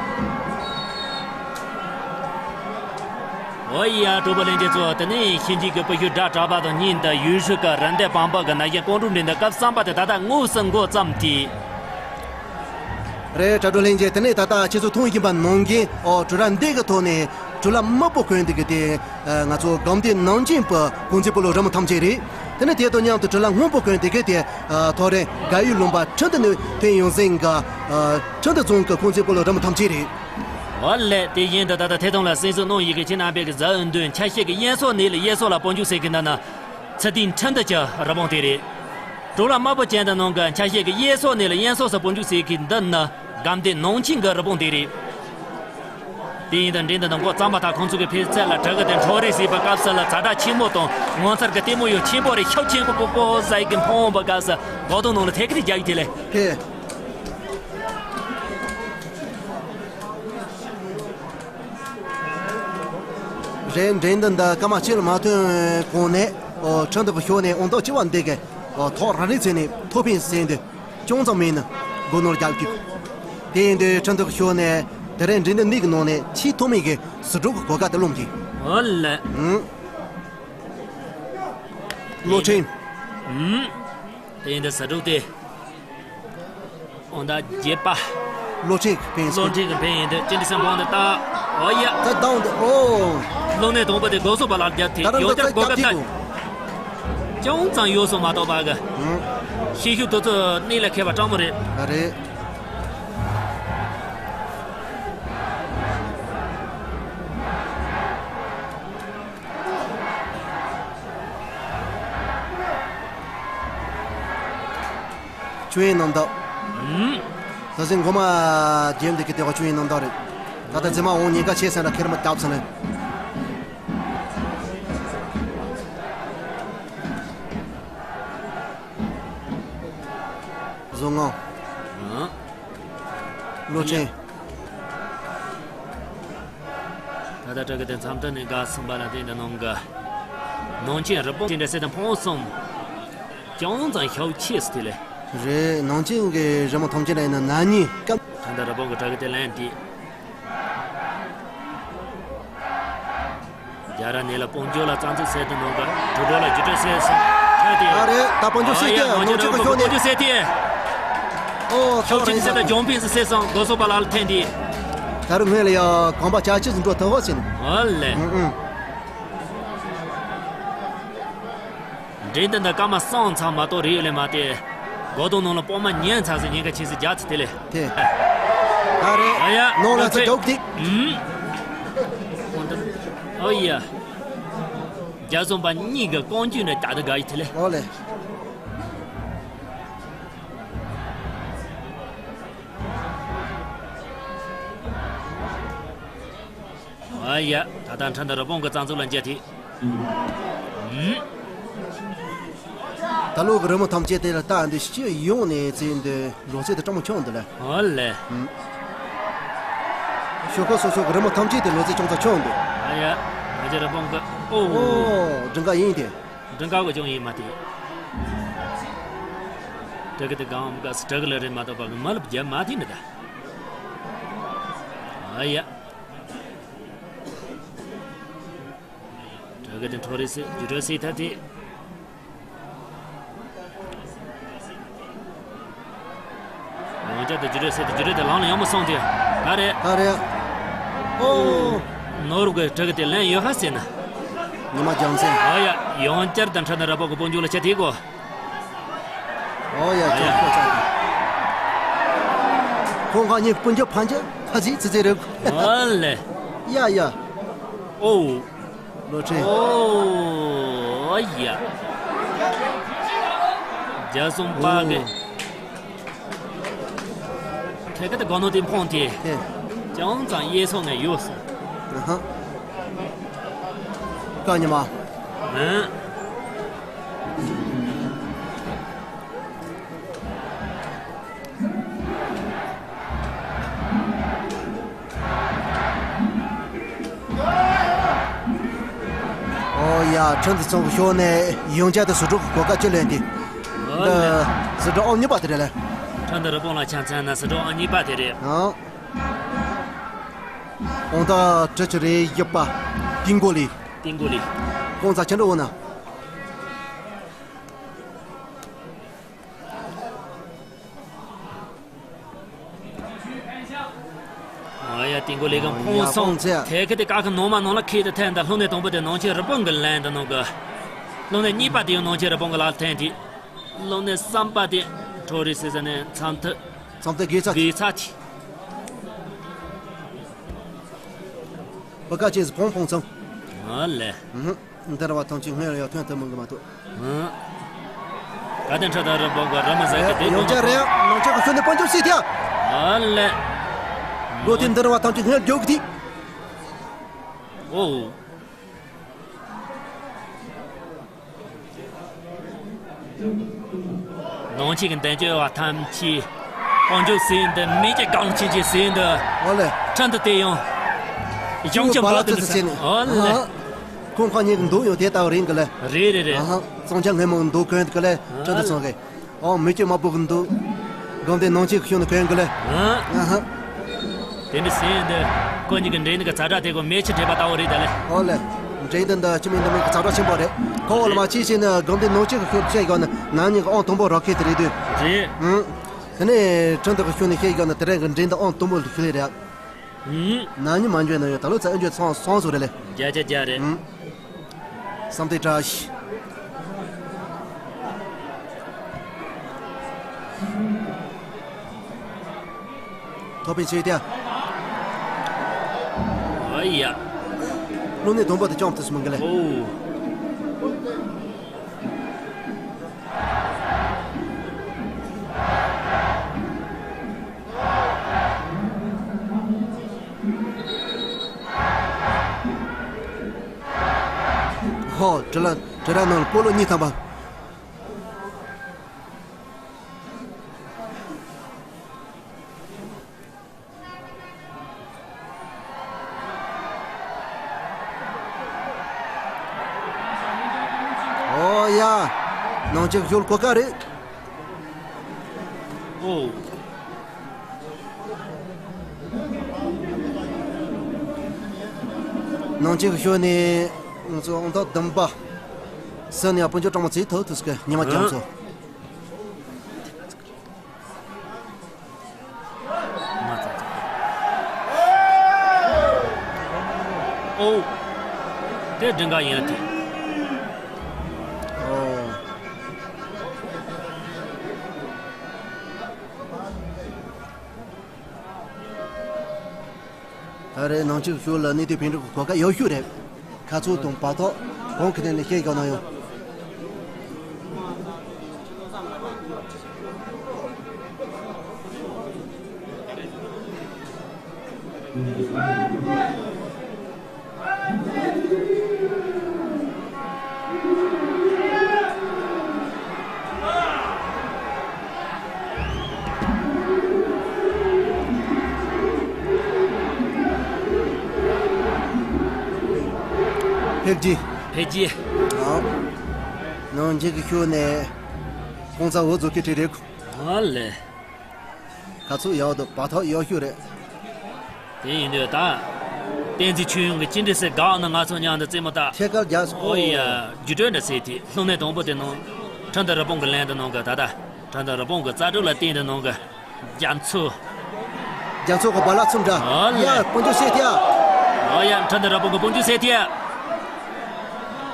ཨོ་ཡ། གྲོགས་པོ་ལྷན་རྒྱས་ཚོ། དེ་ནས་གཤིན་རྗེ་གི་སྤུ་གུ་སྒྲ་གྲགས་པ་དང་མཉམ་དུ་ཡུས་ཧྲུའུ་གི་རུ་འདེགས་བང་པོ་གི་ན་གཞོན་ཀོང་ཀྲུག་འགྲན་བསྡུར་སྐབས་གསུམ་པ་དེ་ད་ལྟ་དངོས་སུ་འགོ་བརྩམས་ཏེ། རེད། དྲ་གྲོགས་ལྷན་རྒྱས། དེ་ནས་ད་ལྟ་ཁྱེད་ཚོ་མཐོང་བཞིན་པ་ནང་བཞིན་ཨོ་གྲུ་ར་འདེགས་ཀྱི་ཐོག་ནས་གྲུ་ལ་དམར་པོ་གོན་དེ་གི་དེ་ང་ཚོ་སྒོམ་སྡེ་ནང་ཆེན་པ་ཀུང་ཙི་སྤོ་ལོ་རི་མོ་ཐམས་ཅད་རེད། དེ་ནས་དེ་དང་མཉམ་དུ་གྲུ་ལ་སྔོན་པོ་གོན་དེ་གི་དེ་ཐོ་རེ་དགའ་ཡུལ་ལུང་པ་ཁྲིན་ཏུ་ནས་ཐོན་ཡོང་ཟིན་གི་ཁྲིན་ཏུ་རྫོང་གི་ཀུང་ཙི་སྤོ་ལོ་རི་མོ་ཐམས་ཅད་རེད། ཨོ་ལེ། དེ་བཞིན་དུ་ད་ལྟ་ཐད་གཏོང་ལ་གསན་གཟིགས་གནང་ཡི་གེ་ཁྱེད་རྣམ་པས་གཟའ་འོད་འདུན་ཆ་ཤས་ཀྱི་གཡས་ཕྱོགས་ནས་ལ་གཡས་ཕྱོགས་ལ་སྤོ་འཇུག་ཟེར་གི་འདི་ནི་ཚུལ་ལྡན་ཁྲིན་ཏུ་གྱི་རི་བོང་དེ་རེད། གྲུ་ལ་དམར་པོ་ཅན་དུ་ནང་གི་ཆ་ཤས་ཀྱི་གཡས་ཕྱོགས་ནས་ལ་གཡོན་ཕྱོགས་སུ་སྤོ་འཇུག་ཟེར་གི་འདི་ནི་སྒོམ་སྡེ་ནང་ཆེན་གྱི་རི་བོང་དེ་རེད། དེ་ཡིན་དུས་འགྲན་བསྡུར་འདི་འགོ་བརྩམས་པ་དང་ཁོང་ཚོ་གི་ཕེབས་ཚད་ལ་དྲག་གི་དེ་འཕྲོ་རེས་ཟེར་བ་སྐབས་སུ་ལ་ཛ་དྲག་ཆེན་མོ་དང་ངོ་མཚར་གྱི་ལྟད་མོ་ཡང་ཆེན་པོ་རེད། ཤུགས་ཆེན་པོ་པོ་པོ་ཟེར་གི་འཕོངས་པ་སྐབས་སུ་སྒོ་དང་ནང་ལ་ཐད་ཀི་རེ་རྒྱག་ཡོད་དེ་ལས། ཧེ། རེད། འགྲན་བསྡུར་འདི་སྐར་མ་གཅིག་ལ་མ་ཐོན་གོང་ནས་ཨོ་ཁྲིན་ཏུ་གི་ཕྱོགས་ནས་ཨོ་མདོ་ལྕི་བ་འདི་གི་ཨོ་ཐོག་རང་རེའི་ཚེ་ནས་ཐོ་ཕན་ཟེར་འདི་ཅུང་ཙམ་མིན་ནི་སྒོ་ནོར་རྒྱག་གི། དེ་ཡིན་དུས་ཁྲིན་ཏུ་གི་ཕྱོགས་ནས་དེ་རིང་འགྲན་བསྡུར་འདི་གི་ནང་ནས་ཆེས་ཐོག་མའི་གི་ཟུར་འགྲོ་གི་གོ་སྐབས་དེ་སློང་གི། ཨོ་ལེ། ཨུམ། བློ་ཕྲན། ཨུམ། དེ་ཡིན་དུས་ཟུར་འགྲོ་དེ། ཨོ་ད་རྒྱས་པ། བློ་ཕྲན་གྱི་ཕན་བློ་ཕྲན་གྱི་ཕན་ཡིན་དུས་ཅི་འདྲ་སེམས་དཔང་དུ་བཏང་། ཨོ་ཡ། ད་དང་དུ་ཨོ། བློ་ནས་དང་པོ་དེ་སྒོ་སོགས་པ་ལ་རྒྱབ་ཐེ་ད་རུང་ཡོད་ད་ཀྱང་སྒོ་ཀ་ཀྱག་ད་ཐེ་གོ། ཅུང་ཙམ་ཡོད་སོང་མ་གཏོགས་པ་གི། ཧུམ། ཤེད་ཤུགས་དེ་ཚོ་གནད་ལ་འཁེལ་བ་སྤྲང་མོ་རེད། ད་རེད། ཆུ་ཡི་རྣམ་དག་ཨུམ། ད་ཟིན་མགོ་མ་རྒྱན་འདི་གི་ལྟེ་བ་ཆུ་ཡི་རྣམ་དག་རེད། ད་ལྟ་རྫི་མ་འོང་ཉེན་ཁ་ཆེ་ས་འདྲ་ཁེར་མ་རྒྱབ་ཚ་ནས། བཟོ་ངང་། ཨང་། བློ་ཆེན། ད་ལྟ་དྲག་གི་དེ་མཚམས་ཐོག་ནས་དགའ་སོང་བ་ལ་དེ་འདྲ་གནང་གི། ནང་ཆེན་རི་བོང་དེ་འདྲ་སེ་དང་ཕོང་སོང་། ཅུང་ཙམ་ཤུགས་ཆེ་སི་དེ་ལས། རེད། ནང་ཆེན་གྱི་རི་མོ་ཐམས་ཅད་ལ་ཡིན་ན་ན་ནིང་སྐབས། ད་ལྟ་རི་བོང་གི་དྲག་གི་དེ་ལན་དེ། རྒྱ་ར་ནས་ལ་སྤོང་རྒྱུ་ལ་རྩ་འཛུགས་སེ་དང་ནང་གི་དྲུག་སྒྲོག་ལ་རྒྱུ་སྤྲོད་སེ་སོང་ཐོས་ཏེ། ཨ་རེད། ད་སྤོང་རྒྱུ་སེ་ཨ་ཡ་དེ་ནང་ཆེན་རི་བོང་གི་སྤོང་རྒྱུ་སེ་དེ། ཨོ་ཤོག་ཆེན་ཟེར་ད་ལྗོན་པིན་ཟེར་སོང་སྒོ་སོགས་པ་ལ་ལ་འཐེན་ཏེ། ད་རུང་སྔོན་ལ་ཡང་གོམ་པ་ཆ་ཆེ་ཟིན་འགྲོ་ཐུབ་བ་ཟིན། ཨོ་ལེ། ཨུང་ཨུང་། འགྲན་བསྡུར་འདི་སྐར་མ་གསུམ་ཚང་མ་གཏོགས་རེད་ལས་མ་དེ། སྒོ་དང་ནང་ལ་སྤོ་མ་ཉན་ཚར་སོང་། ཉེན་ཁ་ཆེ་ཟེར་རྒྱག་ཚེ་དེ་ལས། དེ། ད་རེད། ཨ་ཡ། ནང་ལ་ཚ་རྒྱུག་དེ། ཨུམ། ཨོ་ཡ། རྒྱ་སོང་པ་གཉིས་ཀྱི་རྐང་རྒྱུད་ནས་ད་ལྟ་དགའ་ཡི་དེ་ལས། ཨོ་ལེ། ཨ་ཡ། ད་ལྟ་ཁྲ་འདི་རི་བོང་གི་རྩ་འཛུགས་ལ་འཇལ་ཐེ། ཨུམ། ད་ལོ་གི་རི་མོ་ཐམས་ཅད་དེ་ལ་ལྟ་འདི་སྤྱི་ཡོངས་ནས་བརྩིས་འདི་ལོ་ཚད་དེ་སྤྲང་མོ་ཆུང་འདི་ལ། ཨོ་ལེ། ཨུམ། ཤོག་ཁག་སོ་སོ་གི་རི་མོ་ཐམས་ཅད་དེ་ལོ་ཚད་ཅུང་ཙམ་ཆུང་འདུག་ཨ་ཡ། ང་ཚོའི་རི་བོང་གི། ཨོ། ཨོ། སྒྲིང་ག་ཡིན་ཏེ། སྒྲིང་ག་གི་ཅུང་ཡིན་མ་དེ། དྲུ་གུ་དེ་གང་ག་སི་དྲུ་གུ་ལ་རེད་མ་གཏོགས་པ་གི་མ་ལབ་རྒྱབ་མ་དེ་ནི་ད། ཨ་ཡ། དྲུ་གུ་དེ་འཕྲོ་རེ་སི་རྒྱུ་འཕྲོ་སི་ཐ་དེ། ཡང་བསྐྱར་དུ་རྒྱུ་འཕྲོ་སི་དེ་རྒྱུ་འཕྲོ་དེ་ལང་ལ་ཡང་མོ་སོང་དེ། ད་རེད། ད་རེད། ཨོ། ནོར་བུ་གི་དྲུ་གུ་དེ་ལན་ཡོད་ཧ་ཟེར་ན། ཉི་མ་རྒྱང་སྲིང་། ཨོ་ཡ། ཡང་བསྐྱར་དུ་འཕྲོ་ན་ར་པོ་གི་སྤུན་འཇུག་ལ་ཆ་དེ་གོ། ཨོ་ཡ། ཨོ་ཡ། ཁྱོད་ཁོ་ཚ་དེ། ཁོང་ཁ་ཉིན་སྤུན་འཇུག་ཕན་ཆད་ཁ་ཟིག་ཙི་ཙི་རེད། ཨོ་ལེ། ཡ་ཡ། ཨོ། ལོ་ཁྲི། ཨོ་ཡ། རྒྱ་སྲུང་པ་གི། ཨོ། ཐད་ཀར་དུ་སྒོ་ནོར་དེ་འཕངས་ཏེ། ཨེ། ཅུང་ཙམ་གཡས་སོང་ནས་ཡོད་སོང་། ཨ་ཧ། ཀ་ཉི་མ། ཨ། ཨོ་ཡ། ཁྲིན་ཏུ་ཚང་གི་ཤོག་ནས་ཡོང་ཆ་དེ་ཟུར་འགྲོ་གི་གོ་སྐབས་ཅི་ལེན་ཏེ། ཨོ་ལེ། འདི་ཟུར་འགྲོ་ཨང་གཉིས་པ་དེ་རེད་ལེ། ཁྲིན་ཏུ་རི་བོང་ལ་ཆ་མཚོན་ན་ཟུར་འགྲོ་ཨང་གཉིས་པ་དེ་རེད། ཨང་། ཨོང་ད་ཁྲི་ཆུ་རེ་ཡིབ་པ། ཏིང་གོ་ལི། ཏིང་གོ་ལི། ཁོང་ཚ་ཆེན་འགྲོ་འོ་ན། ཨ་ཡ། ཏིང་གོ་ལི་གི་ཨ་ཡ། འཕོང་སོང་། འཕོང་ཚེ། དེ་ཁ་དེ་ཀ་ཁ་ནོ་མ་ནོ་ལ་ཁེ་དེ་ཐན་ད་ལྷུང་ནས་དང་པོ་དེ་ནང་ཆེན་རི་བོང་གི་ལན་དུ་ནང་གི། ལྷུང་ནས་གཉིས་པ་དེ་ཡང་ནང་ཆེན་རི་བོང་གི་ལག་ཐན་དེ། ལྷུང་ནས་གསུམ་པ་དེ་འཕྲོ་རེ་སི་ཟ་ནས་མཚམས་ཐུ། མཚམས་ཐུ་དགེ་ཚ། དགེ་ཚ་ཐི། བུ་ཀ་ཅེས་ཕོང་ཕོང་ཚང་། ཨ་ལེ། ཨུ་ཧུ། འདི་ར་བ་ཐམས་ཅད་སྔོན་ལ་ཡང་ཐོན་ཐུབ་མི་འགི་མ་ཐུབ། ཨ། ད་ཐེངས་ཁྲ་ད་རི་བོང་གི་རི་མོ་ཟེར་གི་དེ་ཡོང་ཆ་རེད། ནང་ཆོས་ཀྱི་ཤུལ་ནས་དཔལ་འབྱོར་སྲིད་ཐེ། ཨ་ལེ། ལོ་དེ་འདི་ར་བ་ཐམས་ཅད་སྔོན་ལ་རྒྱུག་གི་དེ། ཨོ། ནང་ཆོས་ཀྱི་འདོན་སྤྱོད་བ་ཐམས་ཅད་དཔལ་འབྱོར་ཟེར་འདི་མི་གི་གང་ཆེན་ཆེ་ཟེར་འདི། ཨོ་ལེ། ཁྲིན་ཏུ་དེ་ཡང་ཡོང་ཆ་འབའ་ལ་དེ་ཟེར། ཨོ་ལེ། ཁོང་ཁ་ཉིན་གི་འདུག་ཡོང་དེ་ལྟ་བུ་རིང་གི་ལེ། རེད་རེད་རེད། ཨ་ཧ། གཙང་ཆ་སྔོན་མོ་འདུག་གོན་གི་ལེ། ཁྲིན་ཏུ་ཚང་གི། ཨོ་མི་སྐྱོ་མ་པོ་གི་འདུག་སྒོམ་དེ་ནང་ཆོས་ཀྱི་ཤུལ་ནས་གོན་གི་ལེ། ཨ་ཧ། དེ་འདྲ་ཟེར་འདི་ཁོ་གཉིས་ཀྱི་འདྲེ་ནི་གི་ཛ་དྲག་དེ་གོ་མེ་ཆུ་འདྲེས་པ་ལྟ་བུ་རེད་ད་ལེ། ཨོ་ལེ། འདྲེ་འདི་འདི་ཅི་མིན་འདི་མིན་གི་ཛ་དྲག་ཆེན་པོ་རེད། ཁོ་འོ་ལ་མ་ཅི་ཞིག་ནི་སྒོམ་དེ་ནང་ཆོས་ཀྱི་ཤུལ་ཆེ་གོ་ནི་ན་ནི་གི་ཨང་དང་པོ་རོ་ཁེ་དེ་རེད་དུས། རེད། ཨང་། དེ་ནས་ཁྲིན་ཏུ་གི་ཤུལ་ནས་ཤེས་གོ་ནི་དེ་རིང་གི་འདྲེ་འདི་ཨང་དང་པོ་ལ་ཤུལ་རེད། ཨང་། ན་ནི་མ་འཇོན་ན་ཡོད་ད་ལོ་ཚ་ཨེ་འཇོན་སོང་སོང་སོ་རེད་ལེ། བརྒྱ་ཆ་བརྒྱ་རེད། ཨང་། བསམ་དེ་བཀྲ་ཤིས། ཐོབ་པའི་ཆེད་དེ། ཨ་ཡ། བློ་ནི་སྡོམ་པ་དེ་བཅོམ་ཐུབ་སུ་མི་འགལ་ལེ། ཨོ། ཧོ། དྲི་ལ་དྲི་ར་ནང་སྤོ་ལོ་གཉིས་ཐམ་པ། ཨོ་ཡ། ནང་ཆོས་ཞོལ་གོ་ཀ་རེད། ཨོ། ནང་ཆོས་ཞོལ་ནས་ང་ཚོ་ཨང་རྟགས་བདུན་པ། སུ་ནས་དཔལ་འབྱོར་གྲངས་མ་ཚིག་ཐོག་ཐུག་སྐད་ཉི་མ་རྒྱ་མཚོ། ཨོ། དེ་སྒྲིང་ག་ཡིན་ལ་དེ། ཨོ། ད་རེས་ནང་ཆོས་ཤོག་ལ་གནས་སྡོད་ཕན་གྲུབ་ཀྱི་གོ་སྐབས་ཡག་ཤོས་རེད། ཁ་ཚུགས་དང་བར་ཐག་གང་གི་ཐད་ནས་བཤད་བཞག་གནང་ཡོད། ཕེབས་རྒྱུ། ཕེབས་རྒྱུ། ཨ། ནང་འཇིག་གི་ཤོག་ནས་ཁོང་ཚ་འུ་ཚོ་སྐད་ཁྲིད་རེད། ཨ་ལེ། ཁ་ཚུགས་ཡག་འདུག་བར་ཐག་ཡག་ཤོས་རེད། དེ་ཡིན་དུས་ད། བསྟན་འཛིན་ཆོས་དབྱིངས་ཀྱི་ཅི་འདྲ་སེ་དགའ་ན་ང་ཚོ་མཉམ་དུ་རྩེད་མོ་ལྟ། ཐད་ཀར་རྒྱག་ཨོ་ཡ། རྒྱུ་སྤྲོད་འདྲ་སེ་དེ་ལྷུང་ནས་དང་པོ་དེ་ནང་། ཁྲི་འདི་རི་བོང་གི་ལན་དུ་ནང་གི་ད་ལྟ། ཁྲི་འདི་རི་བོང་གི་རྩ་དྲུག་ལ་བརྟེན་དུ་ནང་གི་རྒྱ་མཚོ། རྒྱ་མཚོ་གི་བ་ལ་ཚུམ་འདྲ། ཨོ་ལེ། ཡ་སྤུན་ཆུ་སེ་ཐི་ཡ། ཨོ་ཡ་ཁྲི་འདི་རི་བོང་གི་སྤུན་ཆུ་སེ་ཐི་ཡ།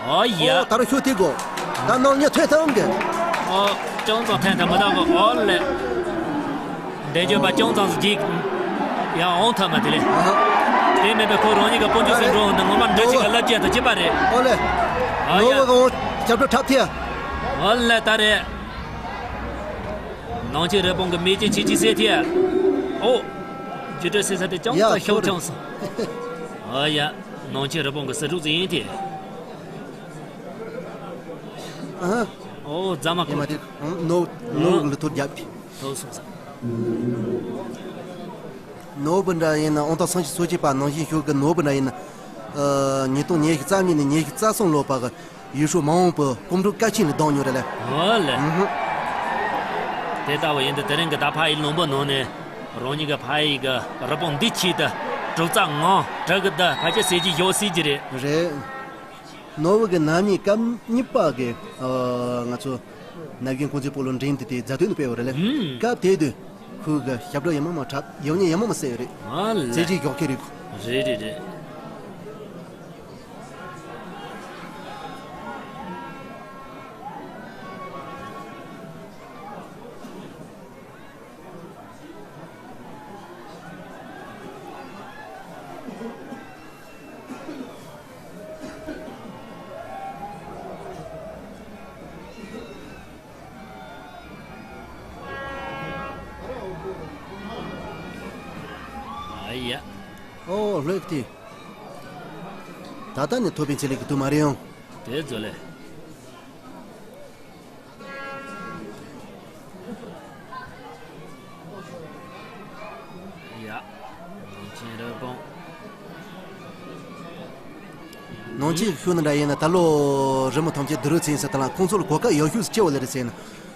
ཨོ་ཡ། ཨོ་ད་རུ་ཤོད་དེ་གོ། ད་ནང་ཉེ་ཐོས་ཐང་གི། ཨོ། ཅུང་ཙམ་ཐན་ཐ་མ་ད་གོ་ཨོ་ལེ། འདས་འཇོན་པ་ཅུང་ཙམ་ཟིག་ཡང་འོང་ཐབས་མ་དེ་ལས། ཨ་ཧ། དེ་མིན་པའི་ཁོ་རང་ཉིད་ཀྱི་སྤུན་ཆུ་ཟིན་འགྲོ་འོང་དུ་ངོ་མ་འདྲ་ཅིག་གི་རླབས་ཆེན་དུ་སྐྱེས་པ་རེད། ཨོ་ལེ། ཨོ་ཡ། ནོར་བུ་གང་ཞབས་བྲོ་འཁྲབ་ཐེ། ཨོ་ལེ་ད་རེད། ནང་ཆེན་རི་བོང་གི་མེ་ལྕེ་ཆི་ཆི་སེ་ཐེ། ཨོ། རྒྱུ་སྤྲོད་སེ་ས་དེ་ཅུང་ཙམ་ཤོར་ཅུང་སོང་། ཨོ་ཡ། ནང་ཆེན་རི་བོང་གི་སི་རུག་ཟིན་ཡིན་ཐེ། ཨ་ཧ། ཨོ་རྫ་མ་ཡེ་མ་ཁོ། དེ་ནོ་ནོ་ལུ་ཐུར་རྒྱབ་ཀྱི། ཐོབ་སོང་ས། ནོ་བུ་འདྲ་ཡིན་ན་ཨོང་ཏོ་སང་ཞིག་སོ་ཅི་པ་ནང་བཞིན་ཤོད་གི་ནོ་བུ་འདྲ་ཡིན་ན། ཉིས་སྟོང་ཉི་ཤུ་རྩ་གཉིས་ནས་ཉི་ཤུ་རྩ་གསུམ་ལོ་བར་གི་ཡུལ་ཤུལ་མ་འོངས་པའི་སྐུ་མགྲོན་བཀའ་ཆེན་ལ་གདོང་ཉོ་རེ་ལེ། ཨོ་ལེ། ཨུ་ཧུ། དེ་ལྟ་བུ་ཡིན་དུས་དེ་རིང་གི་ད་ཕ་ཡི་ལུང་པ་ནང་ནས་རང་ཉིད་ཀྱི་ཕ་ཡི་གི་རི་བོང་འདི་ཆེད་དུ་དྲུག་རྩ་ངང་དྲུག་གི་ད་ཕ་ཆེ་ཟེར་གྱི་ཡོད་སྲིད་ཀྱི་རེད། རེད། ནོར་བུ་གི་ནམ་ཉིན་སྐབས་གཉིས་པ་གི་ཨ་ང་ཚོ་ན་གཞོན་ཀུན་གཟིགས་སྤོ་ལོ་འགྲན་བསྡུར་དེ་མཛད་དོན་དུ་སྤེལ་བ་རེད་ལེ། ཧུམ། སྐབས་དེ་དུས་ཁོས་གི་ཞབས་བྲོ་ཡ་མ་མ་འཁྲབ་ཡོང་ཉེ་ཡ་མ་མ་ཟེར་བ་རེད། ཨ་ལེ། རྩེད་ཆས་མགྱོགས་ཁྱེར་རེད་ཁོ། རེད་རེད་རེད། ཨ་ཡ། ཨོ་ལྷོད་དེ། ད་ལྟ་ནས་ཐོབ་པའི་ཚེ་ལས་ཀྱི་དུ་མ་རེད་ཡང་། དེ་ཚོ་ལས། ཡ། ནང་ཆེན་རི་བོང་། ནང་ཆེན་ཤུ་ནི་འདྲ་ཡིན་ན་ད་ལོ་རི་མོ་ཐམས་ཅད་བསྡུ་རུ་ཚན་ཟེར་ད་ལ་ཁོང་ཚོ་ལ་གོ་སྐབས་ཡག་ཤོས་སུ་སྐྱེ་བ་ལེ་རེད་ཟེར་ན།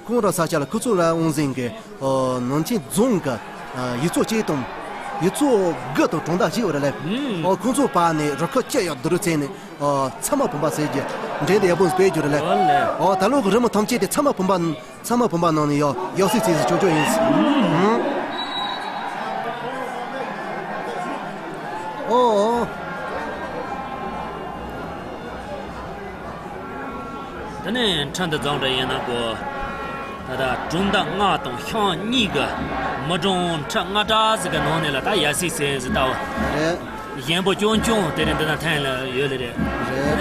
ཁོང་རང་ས་ཆ་ལ་ཁུ་ཚུར་ར་དབང་འཛིན་གྱི་ནང་ཆེན་རྫོང་གི་ཡུལ་ཚོ་གཅིག་དང་ཡུལ་ཚོ་དགུ་དང་གྲོང་རྡལ་གཅིག་བར་ལ། ཁོང་ཚོ་བར་ནས་རུ་ཁག་བཅུ་ཡག་བསྡུ་རུ་ཚན་ནས། ཨ། ཚ་མ་བུམ་པ་ཟེར་གྱི་འགྲན་བསྡུར་ཡག་པོ་སྤེལ་རྒྱུ་རེད་ལེ། ཨོ་ལེ། ཨོ་ད་ལོ་གི་རི་མོ་ཐམས་ཅད་དེ་ཚ་མ་བུམ་པ་ཚ་མ་བུམ་པ་ནང་ནས་ཡོ་ཡོ་སི་ཚིག་ཟིག་ཆོག་ཆོག་ཡིན། ཧུམ། ཨོ་ཨོ། དེ་ནས་ཁྲི་འདི་རྫོང་འདྲ་ཡིན་ན་གོ། ད་ལྟ་གྲོང་རྡལ་ལྔ་དང་ཤང་གཉིས་ཀྱི་མི་གྲངས་ཁྲི་ལྔ་བརྒྱ་ཟིག་གི་ནང་ནས་ལ་ད་ཡ་སི་སེ་ཟིག་ལྟ་བུ། རེད། གཞན་པོ་ཅུང་ཅུང་དེ་རིང་འདི་ན་ཐན་ལ་ཡོད་ལེ་རེད།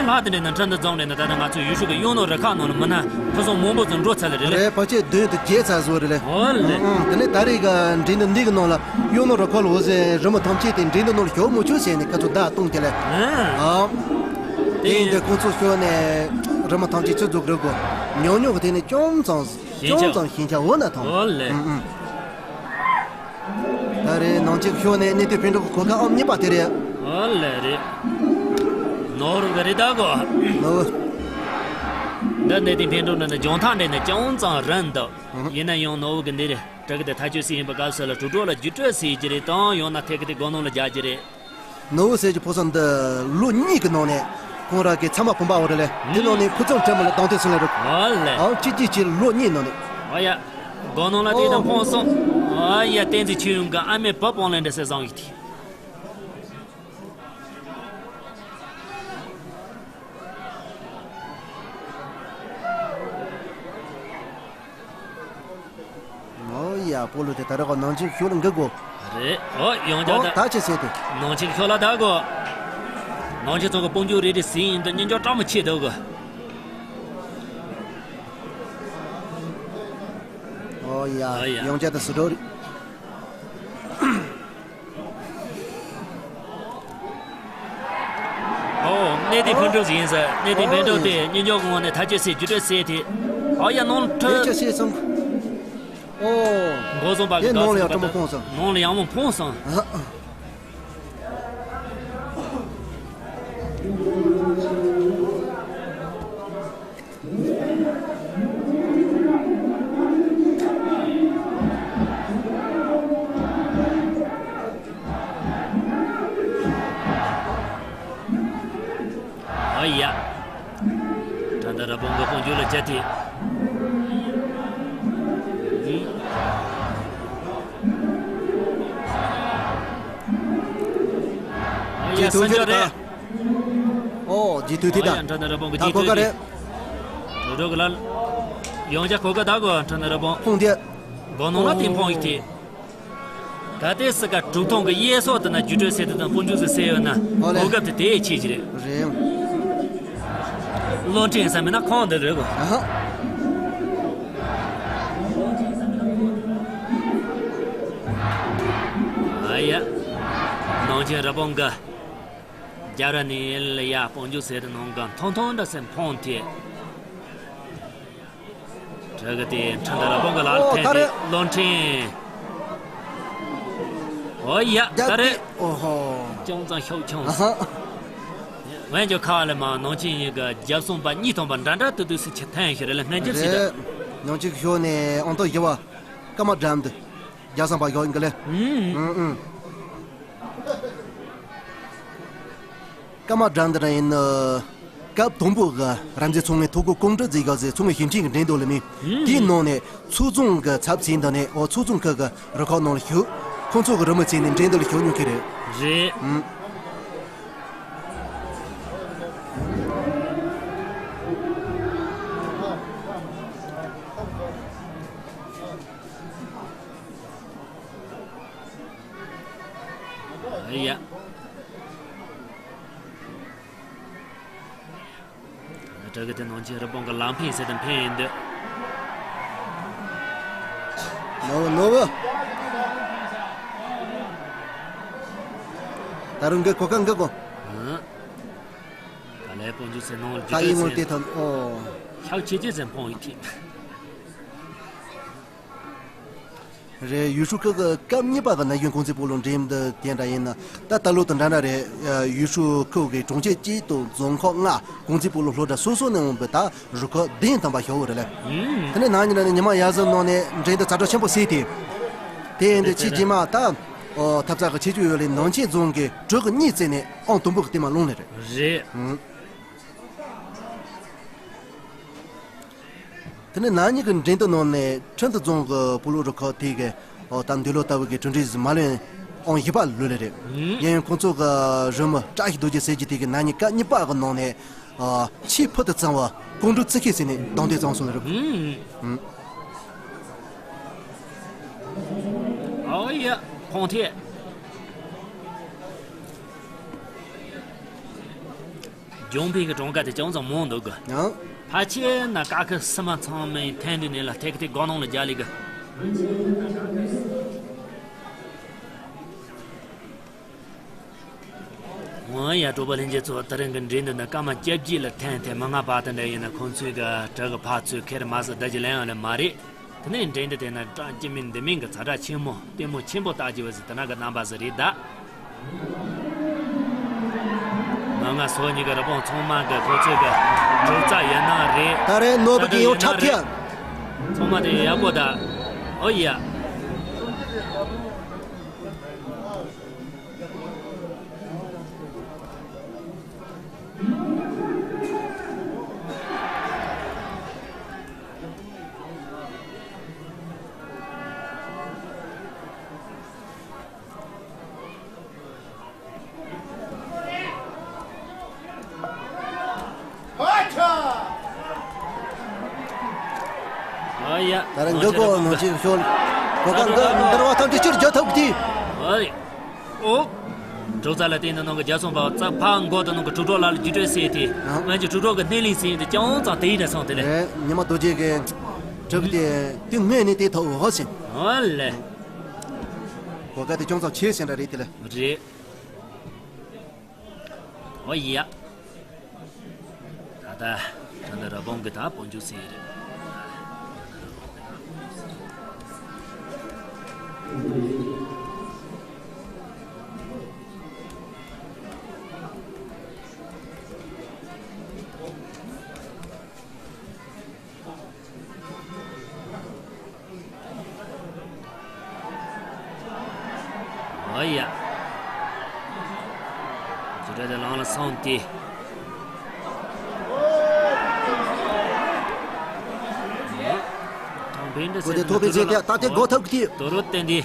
རེད། དེ་ནི་ལྷག་དེ་འདྲ་ན་ཁྲི་འདི་རྫོང་རེད་ན་ད་ལྟ་ང་ཚོ་ཡུལ་ཤུལ་གྱི་གཡུང་ནོར་རུ་ཁག་ནང་ལ་མི་སྣ་ཕུན་སུམ་མང་པོ་ཚོ་འགྲོ་ཚར་ལེ་རེད་ལེ། རེད་ཕལ་ཆེར་བདུན་དུ་བརྒྱད་ཚར་བཟོ་རེད་ལེ། ཨོ་ལེ། ཨང་ཨང་། དེ་ནས་ད་རེས་ཀྱི་འགྲན་བསྡུར་འདི་གི་ནང་ལ་གཡུང་ནོར་རུ་ཁག་ལ་འོ་ཟེར་རི་མོ་ཐམས་ཅད་དེ་འགྲན་བསྡུར་ནང་ལ་ཞུགས་མི་ཆོག་ཟེར་ནས་ཁ་ཚོ་བརྡ་གཏོང་གི་ལེ། ཨང་། ཨང་། དེ་ཡིན་དུས་ཁོང་ཚོ་ཤོར་ནས་རི་མོ་ཐམས་ཅད་ཚུར་འཛུགས་རེད་གོ། ཉུང་ཉུང་གི་དེ་ནས་ཅུང་ཙམ་ཞན་ཆ། ཅུང་ཙམ་ཞན་ཆ་འོ་ན་ཐང་། ཨོ་ལེ། ཨང་ཨང་། ད་རེས་ནང་ཆེན་ཤོར་ནས་གནས་སྡོད་ཕན་གྲུབ་ཀྱི་གོ་སྐབས་ཨང་གཉིས་པ་དེ་རེད། ཨོ་ལེ་རེད། ནོར་གི་རེད་ད་གོ། ནོར། འདི་གནས་སྡོད་ཕན་གྲུབ་ནི་ནི་ལྗོངས་ཐང་འདྲེན་ནི་ཅུང་ཙམ་རིང་འདུག་ཨང་། ཡིན་ན་ཡང་ནོར་བུ་གི་འདི་རེད་དྲུག་གི་དེ་ཐག་གཅོད་སྲིད་ཡིན་པའི་སྐབས་སུ་ལ་དྲུག་དྲུག་ལ་བརྒྱུད་སྤྲོད་སྲིད་ཀྱི་རེད་དང་ཡང་ན་ཐད་ཀི་དེ་སྒོ་ནང་ལ་རྒྱག་གི་རེད། ནོར་བུ་ཟེར་གྱི་ཕོ་སོ་འདི་ལོ་གཉིས་ཀྱི་ནང་ནས་ཁོང་རང་གི་ཚ་མ་བུམ་པ་འོ་རེད་ལེ། དེ་ནང་ནས་ཕུ་ཚང་ཁྲེ་མོ་ལ་གདོང་ཐེངས་སུ་ལེན་རུ། ཨོ་ལེ། ཨང་གཅིག་གཅིག་གཅིག་ལོ་གཉིས་ནང་ནས། ཨོ་ཡ། སྒོ་ནང་ལ་དེ་དང་ཕོང་སོང་། ཨོ་ཡ་བསྟན་འཛིན་ཆོས་དབྱིངས་ཀྱི་ཨ་མའི་བུ་སྤང་ལེན་འདྲ་སེ་བཟང་ཡོད་དེ། ཨོ་ཡ། ཡ། སྤོ་ལོ་དེ་ད་རེས་ཀ་ནང་ཆེན་ཤོག་ལ་འགི་དགོ། རེད། ཨོ། ཡང་བསྐྱར། ཨོ། ད་ད་ཅི་ཟེར་དེ། ནང་ཆེན་ཤོག་ལ་ད་དགོ། ནང་ཆེན་ཚང་གི་དཔུང་འཇུག་རེ་རེ་ཟིན་ཡིན་ད་སྙིང་རྗེ་སྤྲང་མོ་ཆེ་འདུག་གི། ཨོ་ཡ། ཨོ་ཡ། ཡང་བསྐྱར་ད་སུ་འགྲོ་རེད། ཨོ། གནས་དེ་ཕུན་གྲུབ་ཟིག་ཡིན་ཟེར། གནས་དེ་ཕུན་གྲུབ་དེ་གཉིས་འཇོག་ངོ་ནས་ཐག་གཅོད་སའི་རྒྱུ་འབྲས་ཟེར་དེ། ཨོ་ཡ། ནང་ལ་ཐོན། ཆ་ཤེས་སོང་། ཨོ། འགོ་བཟང་པ་གི་དེ་ནང་ལ་ཡང་དྲང་མོ་འཕངས་སོང་། ནང་ལ་ཡང་མོ་འཕངས་སོང་། ཨ། ཨ་ཡ། ད་ལྟ་ར་བོང་གི་དཔུང་འཇུག་ལ་བཅད་དེ། ཨ་ཡ། ཇེ་ཐུ་སན་ཇོ་རེད། ཨོ། ཇེ་ཐུ་དེ་ད། ཨ་ཡ། ད་ལྟ་ར་བོང་གི་ད་ཇེ་ཐུ་གོ་ག་དེ། རེད། རོ་རོ་གི་ལ། ཡང་བསྐྱར་གོ་ག་ད་གོ་ད་ལྟ་ར་བོང་། ཕུང་དེ། སྒོ་ནང་ལ་དེ་འཕངས་ཡིག་དེ། ད་ལྟའི་སི་ཀ་དྲུག་ཐོང་གི་གཡས་ཕྱོགས་དེ་ན་རྒྱུ་འབྲས་ཟེར་དེ་དང་དཔུང་འཇུག་ཟེར་ཟེར་ཡོད་ན། ཨོ་ལེ། གོ་སྐབས་དེ་དེའི་ཆེད་ཀྱི་རེད། རེད། བློ་འཕྲིན་ཟེར་མིན་ན་ཁོང་འདི་རེད་གོ། ཨ་ཧ། ཨ་ཡ། ནང་ཆེན་ར་བོང་ག་རྒྱབ་ར་ནས་ལ་ཡ་དཔུང་འཇུག་ཟེར་དེ་ནང་ག་ཐོང་ཐོང་འདྲ་སེ་འཕངས་དེ། དྲག་གི་དེ་ཁྲ་འདི་ར་བོང་གི་ལག་ལ་ཨོ་ཐེན་ད་ཏེ་རེད། བློ་འཕྲིན། ཨོ་ཡ། ད་རེད། ཨོ་ཧོ། ཅུང་ཙམ་ཤུགས་ཆུང་། ཨ་ཧ། ཝན་ཇོ་ཁ་ལ་མ་ནང་ཆེན་ཡིན་གི་རྒྱབ་སོང་པ་གཉིས་ཐོན་པ་འདྲ་འདྲ་ཏུ་ཏུ་སི་ཆ་ཐན་ཞིག་རེད་ལ་སྔན་རྒྱབ་སི་ད། རེད། ནང་ཆེན་གི་ཤོག་ནས་ཨང་ཐོག་བཞི་བ་ཀརྨ་སྒྲོལ་མ་འདི་རྒྱབ་སོང་པ་ཞོག་ཡིན་གི་ལེ། ཨུམ། ཨུམ་ཨུམ། ཀརྨ་སྒྲོལ་མ་འདི་ར་ཡིན་ནི། སྐབས་དང་པོ་གི་རབ་མཛེས་མཚོ་སྔོན་ཐུགས་ཁུར་ཀོང་སྤྲུལ་རྫས་བཞག་ཟེར་མཚོ་སྔོན་ཞིང་ཆེན་གྱི་འགྲན་བསྡུར་ལ་མིན། ཨུམ། དེའི་ནང་ནས་མཚོ་བྱང་གི་ཚབ་བྱས་འདི་ནས་ཨོ་མཚོ་བྱང་ཁུལ་གྱི་རུ་ཁག་ནང་ལ་ཞུགས། ཁོང་ཚོ་གི་རི་མོ་བྱས་ནས་འགྲན་བསྡུར་ལ་ཞུགས་མྱོང་གི་རེད། རེད། ཨུམ། ཨ་ཡ། དྲག་གི་དེ་ནང་ཆེན་རི་བོང་གི་ལམ་འཕེན་ཟེར་དེ་འཕེན་ཡིན་འདི། ནོ་ནོ་བོ། ད་རུང་འགི་གོ་ཀ་འགི་གོ། ཨང་། ག་ལས་དཔུང་འཇུག་ཟེར་ནང་ལ་ད་ཡིན་ངོ་དེ་ཐོན་ཨོ། ཤག་ཆེ་ཆེ་ཟེར་འཕོང་ཡིན་ཐིག་རེད། ཡུས་ཧྲུའུ་ཁུལ་གྱི་སྐབས་གཉིས་པ་གི་ན་གཞོན་གུང་ཚིགས་སྤོ་ལོ་འགྲན་བསྡུར་དེ་འདྲ་ཡིན་ན། ད་ད་ལོ་དང་འདྲ་འདྲ་རེད། ཡུས་ཧྲུའུ་ཁུལ་གྱི་གྲོང་ཁྱེར་གཅིག་དང་རྫོང་ཁག་ལྔ་གུང་ཚིགས་སྤོ་ལོ་སློབ་གྲྭ་སོ་སོ་ནས་འོང་པའི་ད་རུ་ཁག་བདུན་ཐམ་པ་ཞུགས་ཡོད་རེད་ལ། ཨུམ། དེ་ནས་ན་ནིང་ནས་ཉི་མ་ཡར་ཟིན་ནང་ནས་འགྲན་བསྡུར་ཛ་དྲག་ཆེན་པོ་བྱས་ཏེ། དེ་ཡིན་དུས་ཕྱི་རྗེས་མ་ད་ཨོ་ཐབ་ཚང་གི་ཆེད་སྤྱོད་ཡོད་ལས་ནང་ཆེན་རྫོང་གི་དྲུག་གི་གཉིས་བརྩིས་ནས་ཨང་དང་པོ་གི་རྟེན་མ་བླངས་ནས་རེད། རེད། ཨུམ། དེ་ནས་ན་ནིང་གི་འགྲན་བསྡུར་ནང་ནས་ཁྲིན་ཏུ་རྫོང་གི་སྤོ་ལོ་རུ་ཁག་དེ་གི་ཨོ་ད་འདི་ལོ་ལྟ་བུ་གི་གྲུབ་འབྲས་མ་ལོན་ཨང་བཞི་པ་ལོས་ལེ་རེད། ཨུམ། ཡིན་ཡང་ཁོང་ཚོ་གི་རི་མོ་བཀྲ་ཤིས་རྡོ་རྗེ་ཟེར་གྱི་དེ་གི་ན་ནིང་སྐབས་གཉིས་པ་གི་ནང་ནས་ཨོ་ཆེས་ཕུལ་དུ་བྱུང་བ་ཀོང་སྤྲུལ་རྩི་ཤིང་ཟེར་ནས་གདམ་འདོད་བྱུང་སོང་ལེ་རེད། ཨུམ། ཨུམ། ཨོ་ཡ། ཁོང་ཐེ། ལྗོན་ཕིང་གི་གྲངས་ཀ་དེ་ཅུང་ཙམ་མང་འདུག་གི། ཡང་། ཕལ་ཆེར་ན་ཀ་ཁི་སི་མ་ཚང་མའི་ཐན་དུ་ནས་ལ་ཐེག་ཐེག་སྒོ་ནང་ལ་རྒྱ་ལི་གི། འོ་ཡ། གྲོགས་པོ་ལྷན་རྒྱས་ཚོ། དེ་རིང་གི་འགྲན་བསྡུར་འདི་སྐར་མ་བཅོ་བརྒྱད་ལ་ཐན་ཐེ་མི་ང་པ་དེ་འདྲ་ཡིན་ན་ཁོང་ཚོའི་གི་དྲི་གི་ཕ་ཚོས་ཁེར་མ་ཟི་བདག་གི་ལན་ཡང་ལ་མ་རེད། དེ་ནས་འགྲན་བསྡུར་དེ་ན་ཀྲང་སྐྱིད་མིན་འདི་མིན་གྱི་ཛ་དྲག་ཆེན་མོ་ལྟད་མོ་ཆེན་པོ་ལྟ་རྒྱུ་བ་ཟིག་དེ་ན་གི་རྣམ་པ་ཟིག་རེད་ད། ང་ང་སོ་གཉིས་ཀྱི་རི་བོང་ཚང་མ་གི་ཁོ་ཚོས་གི་གྲུབ་རྩ་ཡིན་ན་རེད། ད་རེས་ནོར་བུ་གི་ཡོང་འཁྲབ་ཐེ། ཚང་མ་དེ་ཡག་པོ་ད། ཨོ་ཡ། ཨོ་ཡ། ད་རང་འགག་གོ་ནང་ཆེན་ཤོག་གོ་སྐབས་འདི་འདིར་བ་ཐམས་ཅད་ཕྱིར་རྒྱག་ཐུབ་ཀྱི། ཨོ། གྲོགས་ཚ་ལ་བརྟེན་ནས་ནང་གི་རྒྱལ་སྲུང་པ་ཙག་ཕ་མགོ་དང་ནང་གི་གྲུབ་གྲོགས་ལ་ལ་རྒྱུ་སྤྲོད་ཟེར་ཏེ། ཨང་། སྨན་གྱི་གྲུབ་གྲོགས་ཀྱི་སྣེ་ལེན་ཟེར་ཏེ་ཅུང་ཙམ་དེ་ཡིན་ན་སོང་དེ་ལས། རེད། ཉི་མ་རྡོ་རྗེ་གི་གྲུབ་དེ་དུས་སྔོན་ནས་དེ་ཐོག་འོ་ཟིན། ཨོ་ལེ། གོ་སྐབས་དེ་ཅུང་ཙམ་ཆེ་ཟིན་འདྲ་རེད་དེ་ལ། རེད། ཨོ་ཡ། ད་ལྟ་ད་ལྟ་ར་བོང་གི་ད་སྤོ་འཇུག་ཟེར་རེད། ཨོ་ཡ། ཇུ་རེ་དེ་ལང་ལ་སོང་སྟེ། ཐོག་པའི་འདི་གོ་དེ་ཐོག་པའི་རྩེ་དེ་ད་ལྟའི་སྒོ་ཐབས་ཀྱི་དེ། དོ་རོ་བསྟན་ཏེ།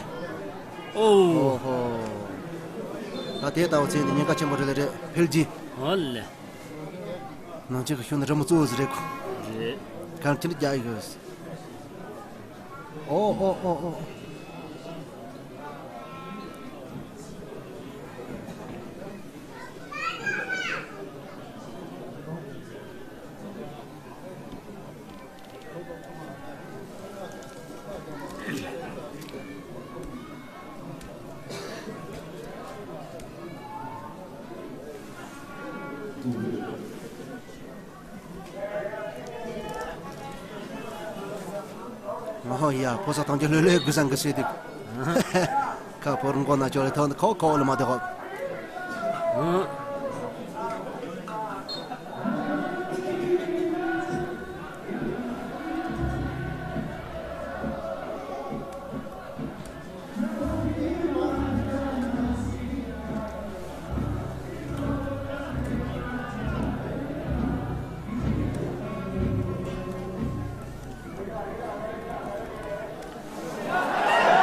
ཨོ། ཨོ་ཧོ། ད་དེ་ལྟ་བུ་ཚེ་འདི་ཉེན་ཁ་ཆེན་པོ་རེད་ལ་རེད་འཕེལ་རྒྱས། ཨོ་ལེ། ནང་ཆེན་གྱི་ཤུགས་ནི་རི་མོ་གཙོ་བོ་ཟིག་རེད་ཁོ། རེད། གང་ཁྱེར་རྒྱག་ཡོད། ཨོ་ཨོ་ཨོ་ཨོ། ཨོ་ཡ། ཕོ་གསར་ཐམས་ཅད་ལྷོད་ལྷོད་དགུ་བཟང་གི་སྲས་དེ། ཁ་ཕོར་མགོ་ན་ཅོ་ལེ་ཐོག་ཁོ་ཁོ་ལ་མ་དེ་ཧོ།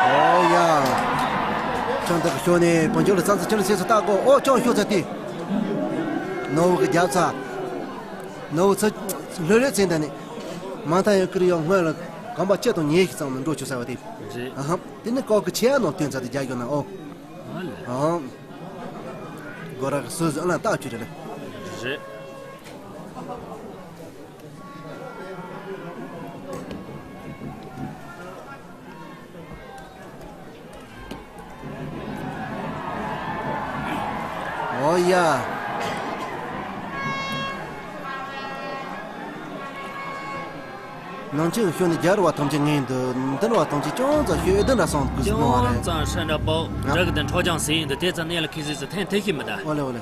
ཨོ་ཡ། ཅང་ད་གི་ཤོ་ནས་བོན་ཆོས་ལ་ཙང་ཙང་ཅི་ལ་ཟེར་ཚོ་ལྟ་གོ། ཨོ་ཅང་ཤོ་ཚ་ཏི། ནོ་བོ་གི་རྒྱབ་ཚ། ནོ་བོ་ཚ་ལྷོད་ལྷོད་ཚེ་འདི་ནི། མ་མཐའ་ཡང་ཀིར་ཡང་སྔོན་ལ་གམ་པ་ལྕེ་དང་ཉེ་ཞིག་ཙམ་ལ་འགྲོ་ཆུ་ཟ་བ་དེ། རེད། ཨ་ཧམ། དེ་ནི་ཀོག་གི་ཆེ་ཡ་ནོ་དོན་ཚ་དེ་རྒྱ་གྱོན་ན་ཨོ། ཨ་ལ། ཨ་ཧམ། སྒོ་ར་གི་སོ་སོ་ཨ་ལ་ལྟ་ཆུ་རེད་ལ། རེད། ཨོ་ཡ། ནང་ཆེན་ཤོད་ནས་རྒྱལ་བ་ཐམས་ཅད་ངེས་འདུག་འདིར་བ་ཐམས་ཅད་ཅུང་ཙམ་ཤོད་འདི་འདྲ་སོང་དུས་ཅུང་ཙམ་ཧྲ་འདྲ་པོ། ཨ། ར་གི་དེ་འཕྲོག་ཅང་ཟེར་ཡིན་འདི་དེ་ཙམ་གནས་ལ་ཁི་ཟིག་ཟིག་ཐེན་ཐེ་ཤི་མི་ད། ཨོ་ལེ་ཨོ་ལེ།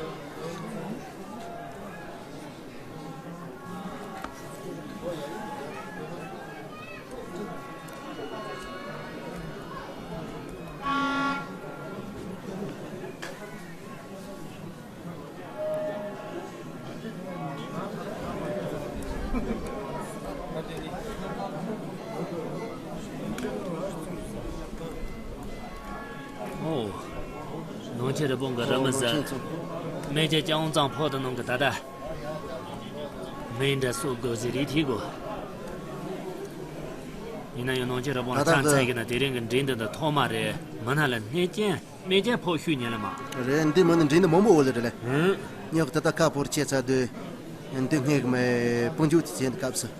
ཨོ། ནང་ཆེན་རི་བོང་གི་རི་མི་ཟེར། སྨན་རྒྱལ་ལྕང་ཙང་ཕོ་དང་ནང་གི་ད་ལྟ། མེ་འདྲ་སོ་དགོས་ཟེར་རེད་ཐིག་གོ། ཡིན་ན་ཡང་ནང་ཆེན་རི་བོང་ད་ལྟ་ཚང་ཚང་གི་ན་དེ་རིང་གི་འདྲེ་འདི་འདི་ཐོག་མ་རེད། མི་སྣ་ལ་གནས་ཅན། སྨན་ཅན་ཕོག་ཤུལ་ཉེ་ལ་མ། རེད། འདི་མི་ནི་འདྲེ་ནི་མང་པོ་འོ་ལེ་རེད་ལེ། ཧུམ། ཉག་ད་ལྟ་ཁ་ཕོར་ཆེ་ཚ་དུས། འདི་སྔས་མེ་སྤུན་འཇུག་དེ་བྱེད་སྐབས་སུ།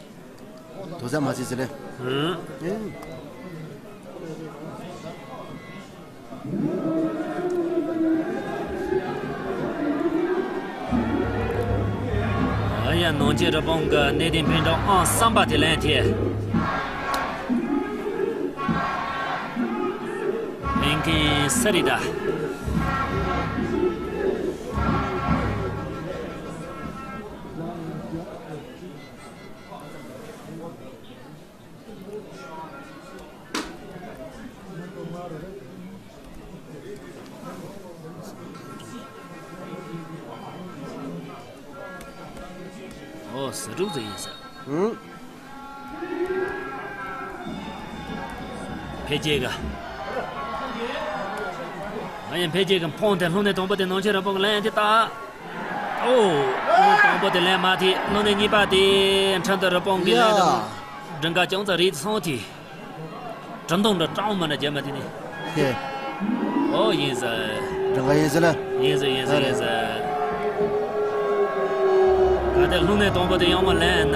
དོ་ཟ་མ་བྱེད་ཟེར་ལེ། ཧུམ། ཨེ། ཨ་ཡ་ནང་ཆེན་རི་བོང་གི་གནས་བརྟན་འཕེན་གྲོགས་ཨང་གསུམ་པ་དེ་ལན་ཐེ། ཕན་ཁེན་སི་རི་ད། ཨོ་ཟི་དྲུག་ཙམ་ཡིན་ས། ཧུམ། འཕེལ་རྒྱས་ག་ང་ཡང་འཕེལ་རྒྱས་གི་འཕོང་དེ་ལྷུང་ནས་དང་པོ་དེ་ནང་ཆེན་རི་བོང་གི་ལན་དེ་བཏང་། ཨོ། ལྷུང་དང་པོ་དེ་ལན་མ་ཐེ་ལྷུང་ནས་གཉིས་པ་དེ་འཕྲིན་དུ་རི་བོང་གི་ལན་དང་། ཡ། སྒྲིང་ག་ཅུང་ཙམ་རིག་སོང་དེ། གྲུ་འདོམ་འདྲ་སྤྲང་མོ་འདྲ་རྒྱབ་མ་དེ་ནི། ཁེ། ཨོ་ཡིན་ཟེར། རང་ག་ཡིན་ཟེར་ལ། ཡིན་ཟེར་ཡིན་ཟེར་ཡིན་ཟེར། ག་དེ་ལྷུང་ནས་དང་པོ་དེ་ཡང་མ་ལེན་ན།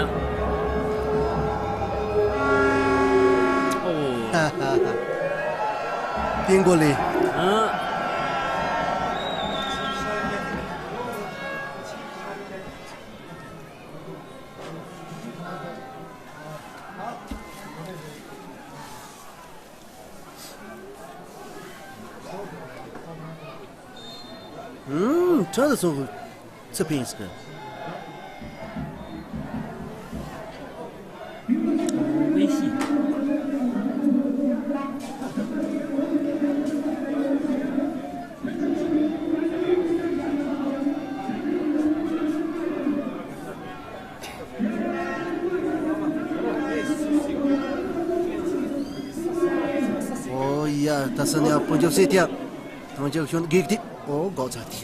ཨོ། པིང་གོ་ལི། ཨ། ཨུམ། ཁྲག་ལ་སོགས་ཚུལ་ཕན་ཟེར། ཨོ་ཡ། ད་ས་ནས་སྤུན་ཆུང་སེ་ཐིག་ཐང་ཆུ་ཤོན་གིག་ཏི། ཨོ་གོ་ཚ་ཏི།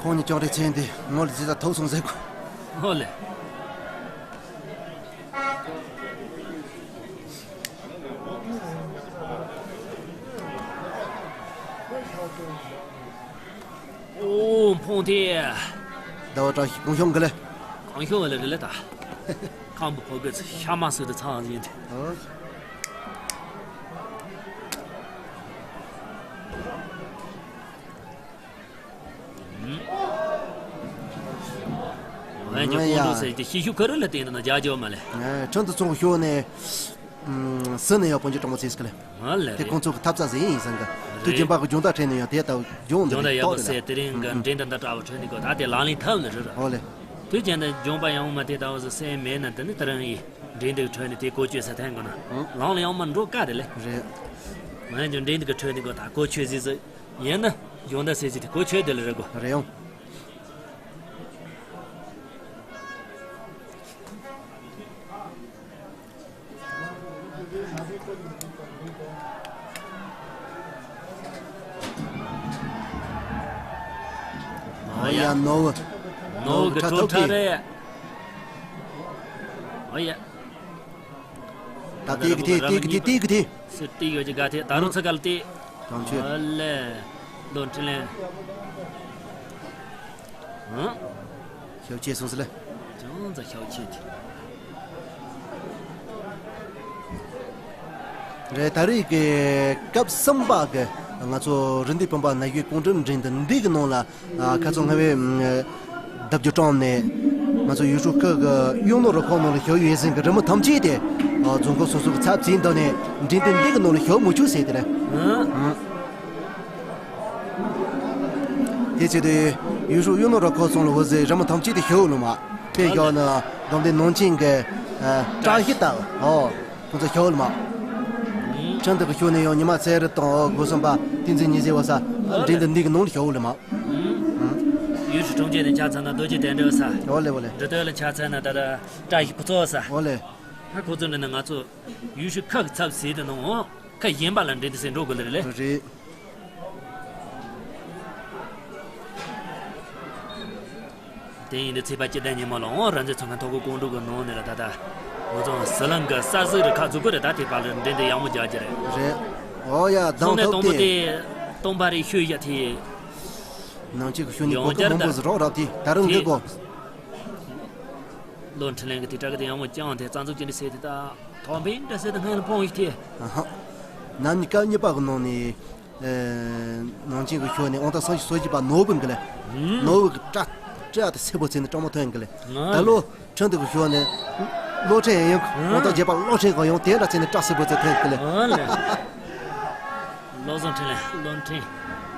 ཁོང་གཉིས་ཅོག་རེ་ཚན་ཏེ་ངོ་ལ་ཟི་ད་ཐོག་སོང་ཟེར་གོ། ཨོ་ལེ། ཨོ། འཕོང་ཐེ། ཟླ་བ་བཀྲ་ཤིས། གང་བྱུང་གི་ལེ། གང་བྱུང་གི་ལེ་རེད་ལེ་ད། ཁམ་བུ་ཕོ་གི་ཤ་མ་སུ་དུ་ཚང་ཡིན་ཏེ། ཨོ། ང་ཡང་ཀོང་ཀྲོ་ཟེར་གྱི་ཤི་ཤུ་ཁ་རི་ལ་བརྟེན་ནས་རྒྱ་ཇོ་མ་ལེ། ཁྲིན་དུ་ཚོང་ཤོ་ནས། སུ་ནས་ཡང་དཔོན་ཆེན་གྲོང་མོ་ཚེ་སྐལ། ང་ལེ་དེ་ཁོང་ཚོ་གི་ཐབ་རྩ་ཟིན་ཡིན་ཟེར་གི། དུས་རྒྱུན་པ་གི་སྦྱོང་བརྡར་ཁྲིད་ནས་ཡང་དེ་ལྟ་བུ་སྦྱོང་འདི་སྦྱོང་བརྡར་ཡག་པོ་ཟེར་དེ་རིང་གི་འགྲན་བསྡུར་འདི་འདྲ་བ་ཁྲིད་ནས་གོ་ད་དེ་ལག་ལེན་ཐབས་ནི་རེད་ར། ཨོ་ལེ། དུས་རྒྱུན་དུ་སྦྱོང་པ་ཡང་མ་དེ་ལྟ་བུ་ཟེར་སེམས་མེད་ན་དེ་ནི་དེ་རིང་ཡིན། འགྲན་བསྡུར་ཁྲོད་ནས་དེ་བཀོལ་སྤྱོད་ས་ཐན་དགོས་ན། ལང་ལ་ཡང་མ་འགྲོ་དཀའ་རེད་ལེ། རེད། ང་ཡང་འགྲན་བསྡུར་ཁྲོད་ནས་གོ་ད་བཀོལ་སྤྱོད་ཟིག་ཟིག་ཡིན་ན་སྦྱོང་བརྡར་ཟེར་ཟིག་དེ་བཀོལ་སྤྱོད་དེ་ལ་རེད་གོ། རེད་ཡང་། ཨོ་ཡ་ནོ་བུ། ནོ་བུ་གི་ཁྲག་ཐོག་གི་རེད། ཨོ་ཡ། ད་ཏིག་གི་ཏིག་ཏིག་གི་ཏིག་ཏིག་གི་ཏིག་སུ་ཏིག་ཡོད་ཀྱི་ག་ཏིག་ད་རུང་ཚ་གལ་ཏིག་གང་ཆོད། ཨ་ལེ། ལོ་འཕྲིན་ལས། ཨང་། ཤོག་ཆེ་སོང་ཟེར་ལེ། ཅང་ཙ་ཤོག་ཆེ་དེ། རེད། ད་རེས་ཀྱི་སྐབས་གསུམ་པ་གི་ང་ཚོ་རི་འདི་བུམ་པ་ན་ཡོད་ཀོང་སྤྲུལ་འགྲན་བསྡུར་འདི་གི་ནང་ལ། ཨ། ཁ་སང་སྔ་བའི་ལྡབ་རྒྱུ་གྲོང་ནས་ང་ཚོ་ཡུས་ཧྲུའུ་ཁུལ་གྱི་གཡུང་ལོ་རུ་ཁག་ནང་ལ་ཞུགས་ཡོད་ཟིན་གྱི་རི་མོ་ཐམས་ཅད་དེ་རྫོང་ཁག་སོ་སོ་གི་ཚབ་བྱས་འདི་ནས་འགྲན་བསྡུར་འདི་གི་ནང་ལ་ཞུགས་མི་ཆོག་ཟེར་དེ་རེད། དེ་བྱས་ཏེ་ཡུས་ཧྲུའུ་གཡུང་ལོ་རུ་ཁག་ཚང་ལ་འོ་ཟེར་རི་མོ་ཐམས་ཅད་དེ་ཞུགས་ལ་མ་དཔེ་བཞག་ན་དགོན་སྡེ་ནང་ཆེན་གྱི་བཀྲ་ཤིས་རྟགས་ཨོ། ཁོང་ཚོ་ཤོག་ལ་མ། ཁྲིན་ཏུ་གི་ཤོག་ནས་ཡང་ཉི་མ་ཚེ་རི་དང་སྒོ་གསུམ་པ་བསྟན་འཛིན་ཉི་ཟེར་བ་ས་འགྲན་བསྡུར་འདི་གི་ནང་ལ་ཤོག་ལ་མ། ཡུས་ཧྲུའུ་གྲོང་ཁྱེར་ནས་ཆ་ཚང་ན་རྡོ་རྗེ་གདན་འདྲེན་ས། ཨོ་ལེ་ཨོ་ལེ། འབྲི་སྟོད་ལ་ཆ་ཚང་ན་ད་ལྟ་བཀྲ་ཤིས་ཕུན་ཚོགས་ས། ཨོ་ལེ། ཧ་ཁོ་ཚོ་འདི་ནི་ང་ཚོ་ཡུས་ཧྲུའུ་ཁག་གི་ཚབ་ཟེར་དུ་ནང་ཁ་གཞན་པ་ལ་འགྲན་བསྡུར་ཟེར་འགྲོ་དགོས་ལེ་རེད། རེད། དེ་ཡིན་དུས་ཚེས་པ་བཅུ་བདུན་ཉིན་མོ་ལ་ཨོ་ར་མཛེས་ཚོང་ཁང་ཐོག་གི་ཀོང་ཀྲུག་གི་ནང་ནས་ལ་ད་ལྟ་ང་ཚོ་ཟི་ལིང་གི་ས་ཟིག་རི་ཁ་འཛུགས་གི་རེད། ད་དེ་བར་ལ་འགྲན་བསྡུར་ཡག་མོ་རྒྱག་གི་རེད། རེད། ཨོ་ཡ། ཚོང་ནས་དང་པོ་དེ་སྟོང་པ་རེ་ཤོད་ཡ་དེ། ནང་ཆེན་གི་ཤོད་ནི་ཡང་གོ་བསྐོ་བསྐོ་མང་པོ་ཟིག་རོགས་རག་དེ་ད་རུང་དེ་འགི་གོ། བློ་འཕྲིན་ལས་ཀྱི་དེ་དྲག་གི་དེ་ཡག་མོ་ཅང་དེ་རྩ་འཛུགས་ཀྱི་འདི་ཟེར་དེ་ད་ཐོག་འཕེན་འདྲ་ཟེར་དེ་སྔོན་ལ་ཕོང་ཡིག་དེ། ཨ་ཧ། ན་ནིང་སྐབས་གཉིས་པ་གི་ནང་ནས། ནང་ཆེན་གྱི་ཤོག་ནས་དབང་ཐང་སང་ཞིག་སོ་བཞི་པ་ནོར་བུ་འགི་ལེ། ནོར་བུ་གི་སྐྲ་སྐྲ་དེ་སེར་པོ་བྱས་ནས་སྐྲ་མོ་ཐོན་འགི་ལེ། ད་ལོ་ཁྲིན་ཏུ་གི་ཤོག་ནས་བློ་ཕྲན་ཡིན་དབང་ཐང་རྒྱས་པ་བློ་ཕྲན་གང་ཡོང་དེ་འདྲ་བྱས་ནས་སྐྲ་སེར་པོ་བྱས་ཐོན་འགི་ལེ། བློ་བཟང་འཕྲིན་ལས་བློ་འཕྲིན།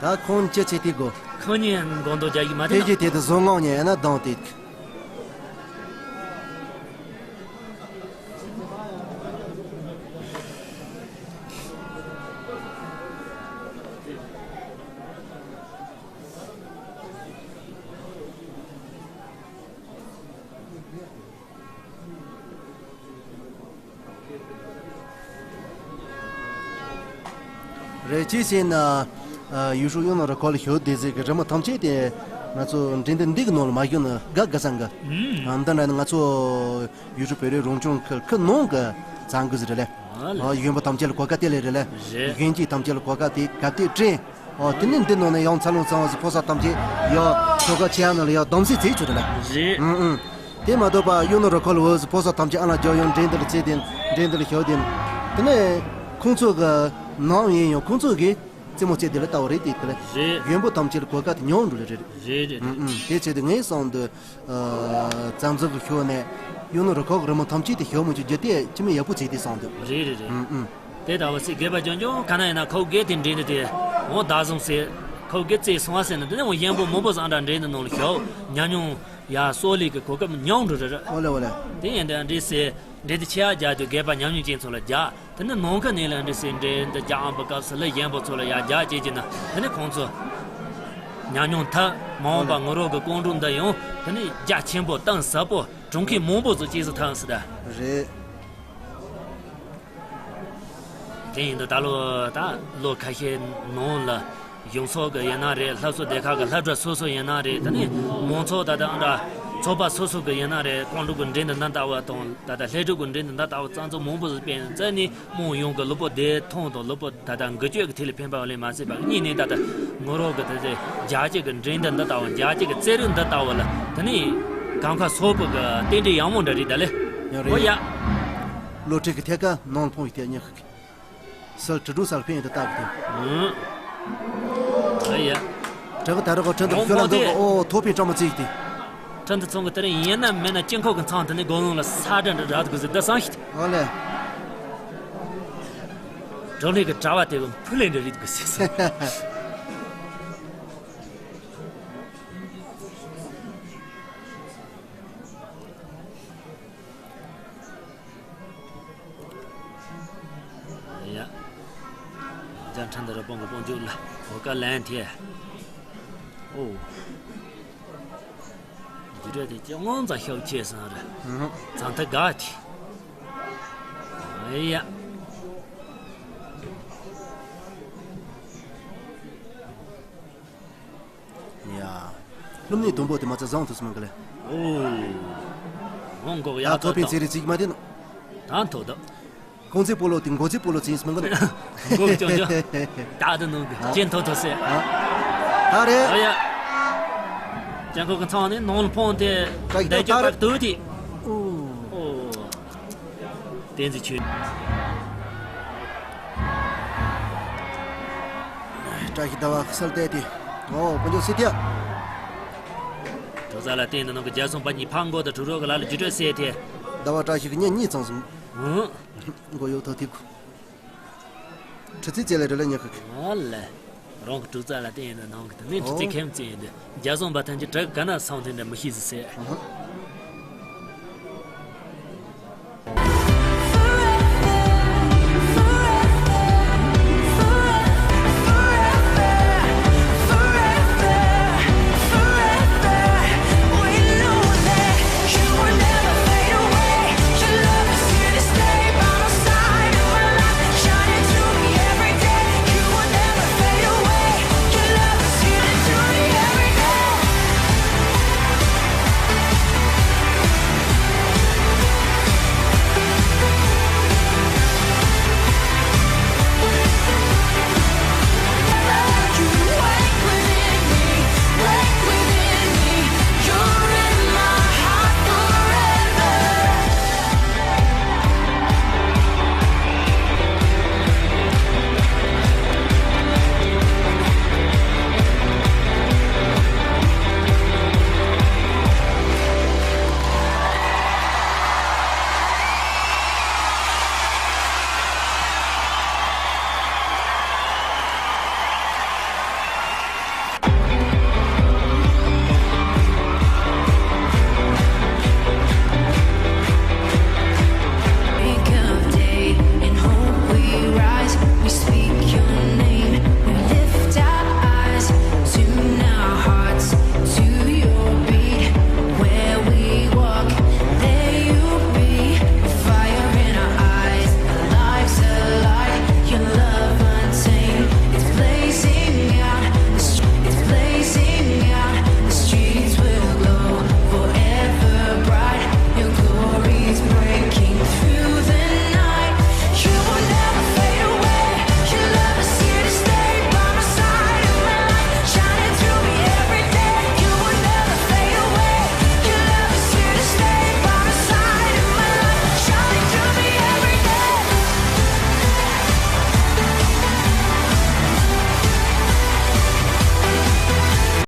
ད་ཁོང་ཅི་བྱེད་དེ་དགོ། ཁོང་གཉིས་མགོ་འདོགས་རྒྱག་གི་མ་དེ་དེ་གི་དེ་དུ་བཟོ་ངང་ཉན་ན་སྡང་དེ། རེད། ཅི་ཟེར་ན། ཡུས་ཧྲུའུ་གཡུང་ལོ་རུ་ཁག་ལ་ཞུགས་བསྡད་ཟེར་གི་རི་མོ་ཐམས་ཅད་དེ། ང་ཚོ་འགྲན་བསྡུར་འདི་གི་ནང་ལ་མ་ཞུགས་ན་དགའ་དགའ་བསམ་གི། ཨུམ། ཨ་འདི་འདྲ་ནི་ང་ཚོ་ཡུལ་གྲུ་བོད་རིགས་རང་སྐྱོང་ཁུལ་ཁུལ་ནང་གི་བཟང་གི་ཟིག་རེད་ལེ། ཨ་ལེ། ཨ་གཞོན་པ་ཐམས་ཅད་ལ་གོ་སྐབས་དེ་ལས་རེད་ལེ། རེད། གཞོན་སྐྱེས་ཐམས་ཅད་ལ་གོ་སྐབས་དེ་ག་དུས་སྤྲད། ཨོ་དེ་ནས་འདི་ནང་ནས་ཡང་འཚར་ལོངས་བྱུང་བ་ཟིག་ཕོ་གསར་ཐམས་ཅད་ཡ་ཁྱོ་ག་ཆེ་ཡ་ནང་ལ་ཡ་གདམ་གསེས་བྱེད་ཆོག་རེད་ལེ། རེད། ཨུམ་ཨུམ། དེ་མ་གཏོགས་པ་གཡུ་ནོར་རུ་ཁག་ལ་འོས་སུ་ཕོ་གསར་ཐམས་ཅད་ཨ་ལ་རྒྱ་ཡོང་འགྲན་བསྡུར་ལ་བརྩིས་ཏེ་འགྲན་བསྡུར་ལ་ཞུགས་ཏེ། དེ་ནས་ཁོང་ཚོ་གི་ནང་ཡིན་ཡང་ཁོང་ཚོ་གི་རྩེད་མོ་རྩེ་དེ་ལ་ལྟ་བ་རེད་དེ་དེ་ལ། རེད། གཞོན་པོ་ཐམས་ཅད་ལ་གོ་སྐབས་དེ་ཉུང་འགྲོ་ལེ་རེད། རེད་རེད་རེད། ཨུམ་ཨུམ། དེ་བྱས་ཏེ་ངའི་བསམ་དུ་ཨ་རྩ་འཛུགས་ཀྱི་ཕྱོགས་ནས་གཡུ་ནོར་རུ་ཁག་གི་རི་མོ་ཐམས་ཅད་དེ་ཞུགས་མི་ཆོག་རྒྱུ་དེ་ཅི་མི་ཡག་པོ་བྱས་ཏེ་བསམ་དུ། རེད་རེད་རེད། ཨུམ་ཨུམ། དེ་ལྟ་བུ་སྲིད་དགོས་པ་རྐྱང་རྐྱང་ག་ན་ཡིན་ན་ཁོ་གེ་དེ་འདྲེན་དེ་དེ་འོང་བདག་བཟུང་ཟེར་ཁོ་གེ་རྩེ་སོང་བ་ཟེར་ན་དེ་ནས་འོང་གཞོན་པོ་མང་པོ་ཟང་འདྲ་འདྲེན་དེ་ནང་ལ་ཞོག་ཉམས་མྱོང་ཡ་སོགས་ལས་ཀྱི་གོ་སྐབས་ཉུང་འགྲོ་རེ་རེད། ཨོ་ལེ་ཨོ་ལེ། དེ་ཡིན་དུས་འདྲེ་སེ་འདྲེ་དེ་ཆེ་ཡ་རྒྱག་དུས་དགོས་པ་ཉམས་མྱོང་ཅན་ཚོ་ལ་རྒྱག་དེ་ནས་ནང་ཁུལ་ནས་ལ་འདྲེ་སེ་འདྲེ་འདི་རྒྱག་འམ་པ་སྐབས་སུ་ལ་གཞོན་པོ་ཚོ་ལ་ཡ་རྒྱག་བྱེད་ཀྱི་ན་དེ་ནས་ཁོང་ཚོ་ཉམས་མྱོང་ཐབས་མ་འོངས་པ་ངུ་རོགས་ཀྱི་ཀོང་ཀྲུང་འདི་ཡང་དེ་ནས་རྒྱ་ཆེན་པོ་གཏིང་ཟབ་པོ་གྲོང་ཁྱེར་མང་པོ་ཚོ་སྐྱེས་སུ་ཐལ་སྲིད་ད། རེད། དེ་ཡིན་དུས་ད་ལོ་ད་ལོ་ཁ་ཤས་ནང་ལ་གཞུང་ཚོགས་ཀྱི་ཡིན་ན་རེད། སློབ་གསོ་སྡེ་ཁག་གི་སློབ་གྲྭ་སོ་སོ་ཡིན་ན་རེད། དེ་ནས་མང་ཚོགས་ད་ལྟ་ཨང་འདྲ་ཚོགས་པ་སོ་སོ་གི་ཡིན་ན་རེད། ཀོང་ཀྲུང་གི་འགྲན་བསྡུར་འདི་ལྟ་བ་དང་ད་ལྟ་ལྷན་སྒྲུབ་ཀྱི་འགྲན་བསྡུར་འདི་ལྟ་བུ་རྩ་འཛུགས་མང་པོ་ཞིག་སྤེལ་ནས་རྩ་ནས་དམངས་ཡོངས་ཀྱི་ལུས་པོ་བདེ་ཐང་དང་ལུས་པོ་ད་ལྟ་འགུལ་སྐྱོད་ཀྱི་ཐད་ལ་ཕན་པ་ལས་མ་ཟད་པ་གཉིས་ནས་ད་ལྟ་ངུ་རོགས་ཀྱི་དེ་ཚེ་རྒྱལ་སྤྱི་གི་འགྲན་བསྡུར་འདི་ལྟ་བུ་རྒྱལ་སྤྱི་གི་རྩེད་རིགས་འདི་ལྟ་བུ་ལ་དེ་ནས་གང་ཁ་སོག་པོ་གི་རྟེན་འབྲེལ་ཡག་མོ་འདྲ་རེད་ད་ལེ། ཡང་རེད། ཨོ་ཡ། བློ་གྲོས་ཀྱི་ཐད་ཀ་ནང་ལ་ཕོངས་ཡོད་དེ་ཉག་གི། སལ་དྲི་དྲུག་སལ་ཕན་ཡོད་དེ་ལྟ་གི་དེ། ཨུང་། ཨོ་ཡ། དྲི་གི་ད་རི་གོ་ཁྲི་འདི་ཡོང་ཁྱོད་ལ་མོ་འདུག་དེ། ཨོ་ཐོ་ཕན་ཀྲང་མ་བརྩིས་ཏེ། ཁྲི་འདི་ཚོང་གི་དེ་རིང་ཡིན་ན་མིན་ན་དཀྱིལ་འཁོར་གི་མཚམས་དེ་ནས་དགོན་ལུང་ལ་ས་དྲ་འདྲ་རག་དགོས་ཟེར་བསྡད་སང་ཞིག་དེ། ཨོ་ལེ། བགྲོ་གླེང་གི་གྲྭ་བ་དེ་གི་ཕུ་ལེ་འདྲ་རིག་དགོས་ཟེར། ཡ། འཇའ་ཁྲ་འདི་རུ་སྤུངས་གི་སྤུངས་རྒྱུག་ལ་འོ་ཀ་ལན་ཐེ། ཨོ། རྒྱུ་འབྲས་དེ་ཅི་ངོ་ཙང་ཤོག་ཆེ་སང་རེད། ཨུ་ཧུ། ཙང་ཐ་དགའ་ཐེ། ཨེ་ཡ། ཡ། སློབ་གཉེར་དུམ་བུ་དེ་མ་ཚད་བཟང་ཐུབ་སོང་གི་ལེ། ཨོ། འོང་གོ་ཡ་ད་ཐོ་ཕན་ཚེ་རིང་ཚིག་མ་དེ་ནོ། ད་ཐོ་ད། གོང་ཚེ་སྤོ་ལོ་དེ་མགོ་ཚེ་སྤོ་ལོ་ཚིག་མ་གི་ནོ། མགོ་ཅོ་ཅོ། ད་དུ་ནོ་གི་ཅན་ཐོ་ཐོ་སེ། ད་རེད། ཨ་ཡ། ཅན་ཁོ་གི་ཚང་ནི་ནོང་ཕོང་དེ་ད་ཀྱི་ད་ཀྱི་ད་པག་ཏུ་དེ། ཨོ། ཨོ། བསྟན་འཛིན་ཆོས། བཀྲ་ཤིས་ཟླ་བ་གསལ་བསྡད་དེ། ཨོ་དཀོན་མཆོག་སྲིད་ཐེ། གྲོགས་ས་ལ་བསྟན་དུ་ནང་གི་རྒྱལ་སྲུང་པ་གཉིས་ཕར་མགོ་དང་གྲུ་རོགས་ཀྱི་ལ་ལ་རྒྱུ་སྤྲོད་སེ་ཐེ། ཟླ་བ་བཀྲ་ཤིས་ཀྱི་ཉིན་གཉིས་ཚང་སོང་། ཨུ། མགོ་གཡོག་ཐོག་ཐིག་གུ། ཁྲི་ཚེ་ཅེ་ལེ་རེ་ལེ་ཉག་གི། ཨོ་ལེ། རང་གི་གྲོགས་ས་ལ་བསྟན་དུ་ནང་གི་དེ་ནས་ཁྲི་ཚེ་ཨོ། ཁེམ་ཙེ་ཡིན་དུ་རྒྱལ་སྲུང་པ་ཐམས་ཅད་གྲགས་ག་ན་སང་ཐེ་འདྲ་མི་ཤེས་ཟི་སེ། ཨུ་ཧུ།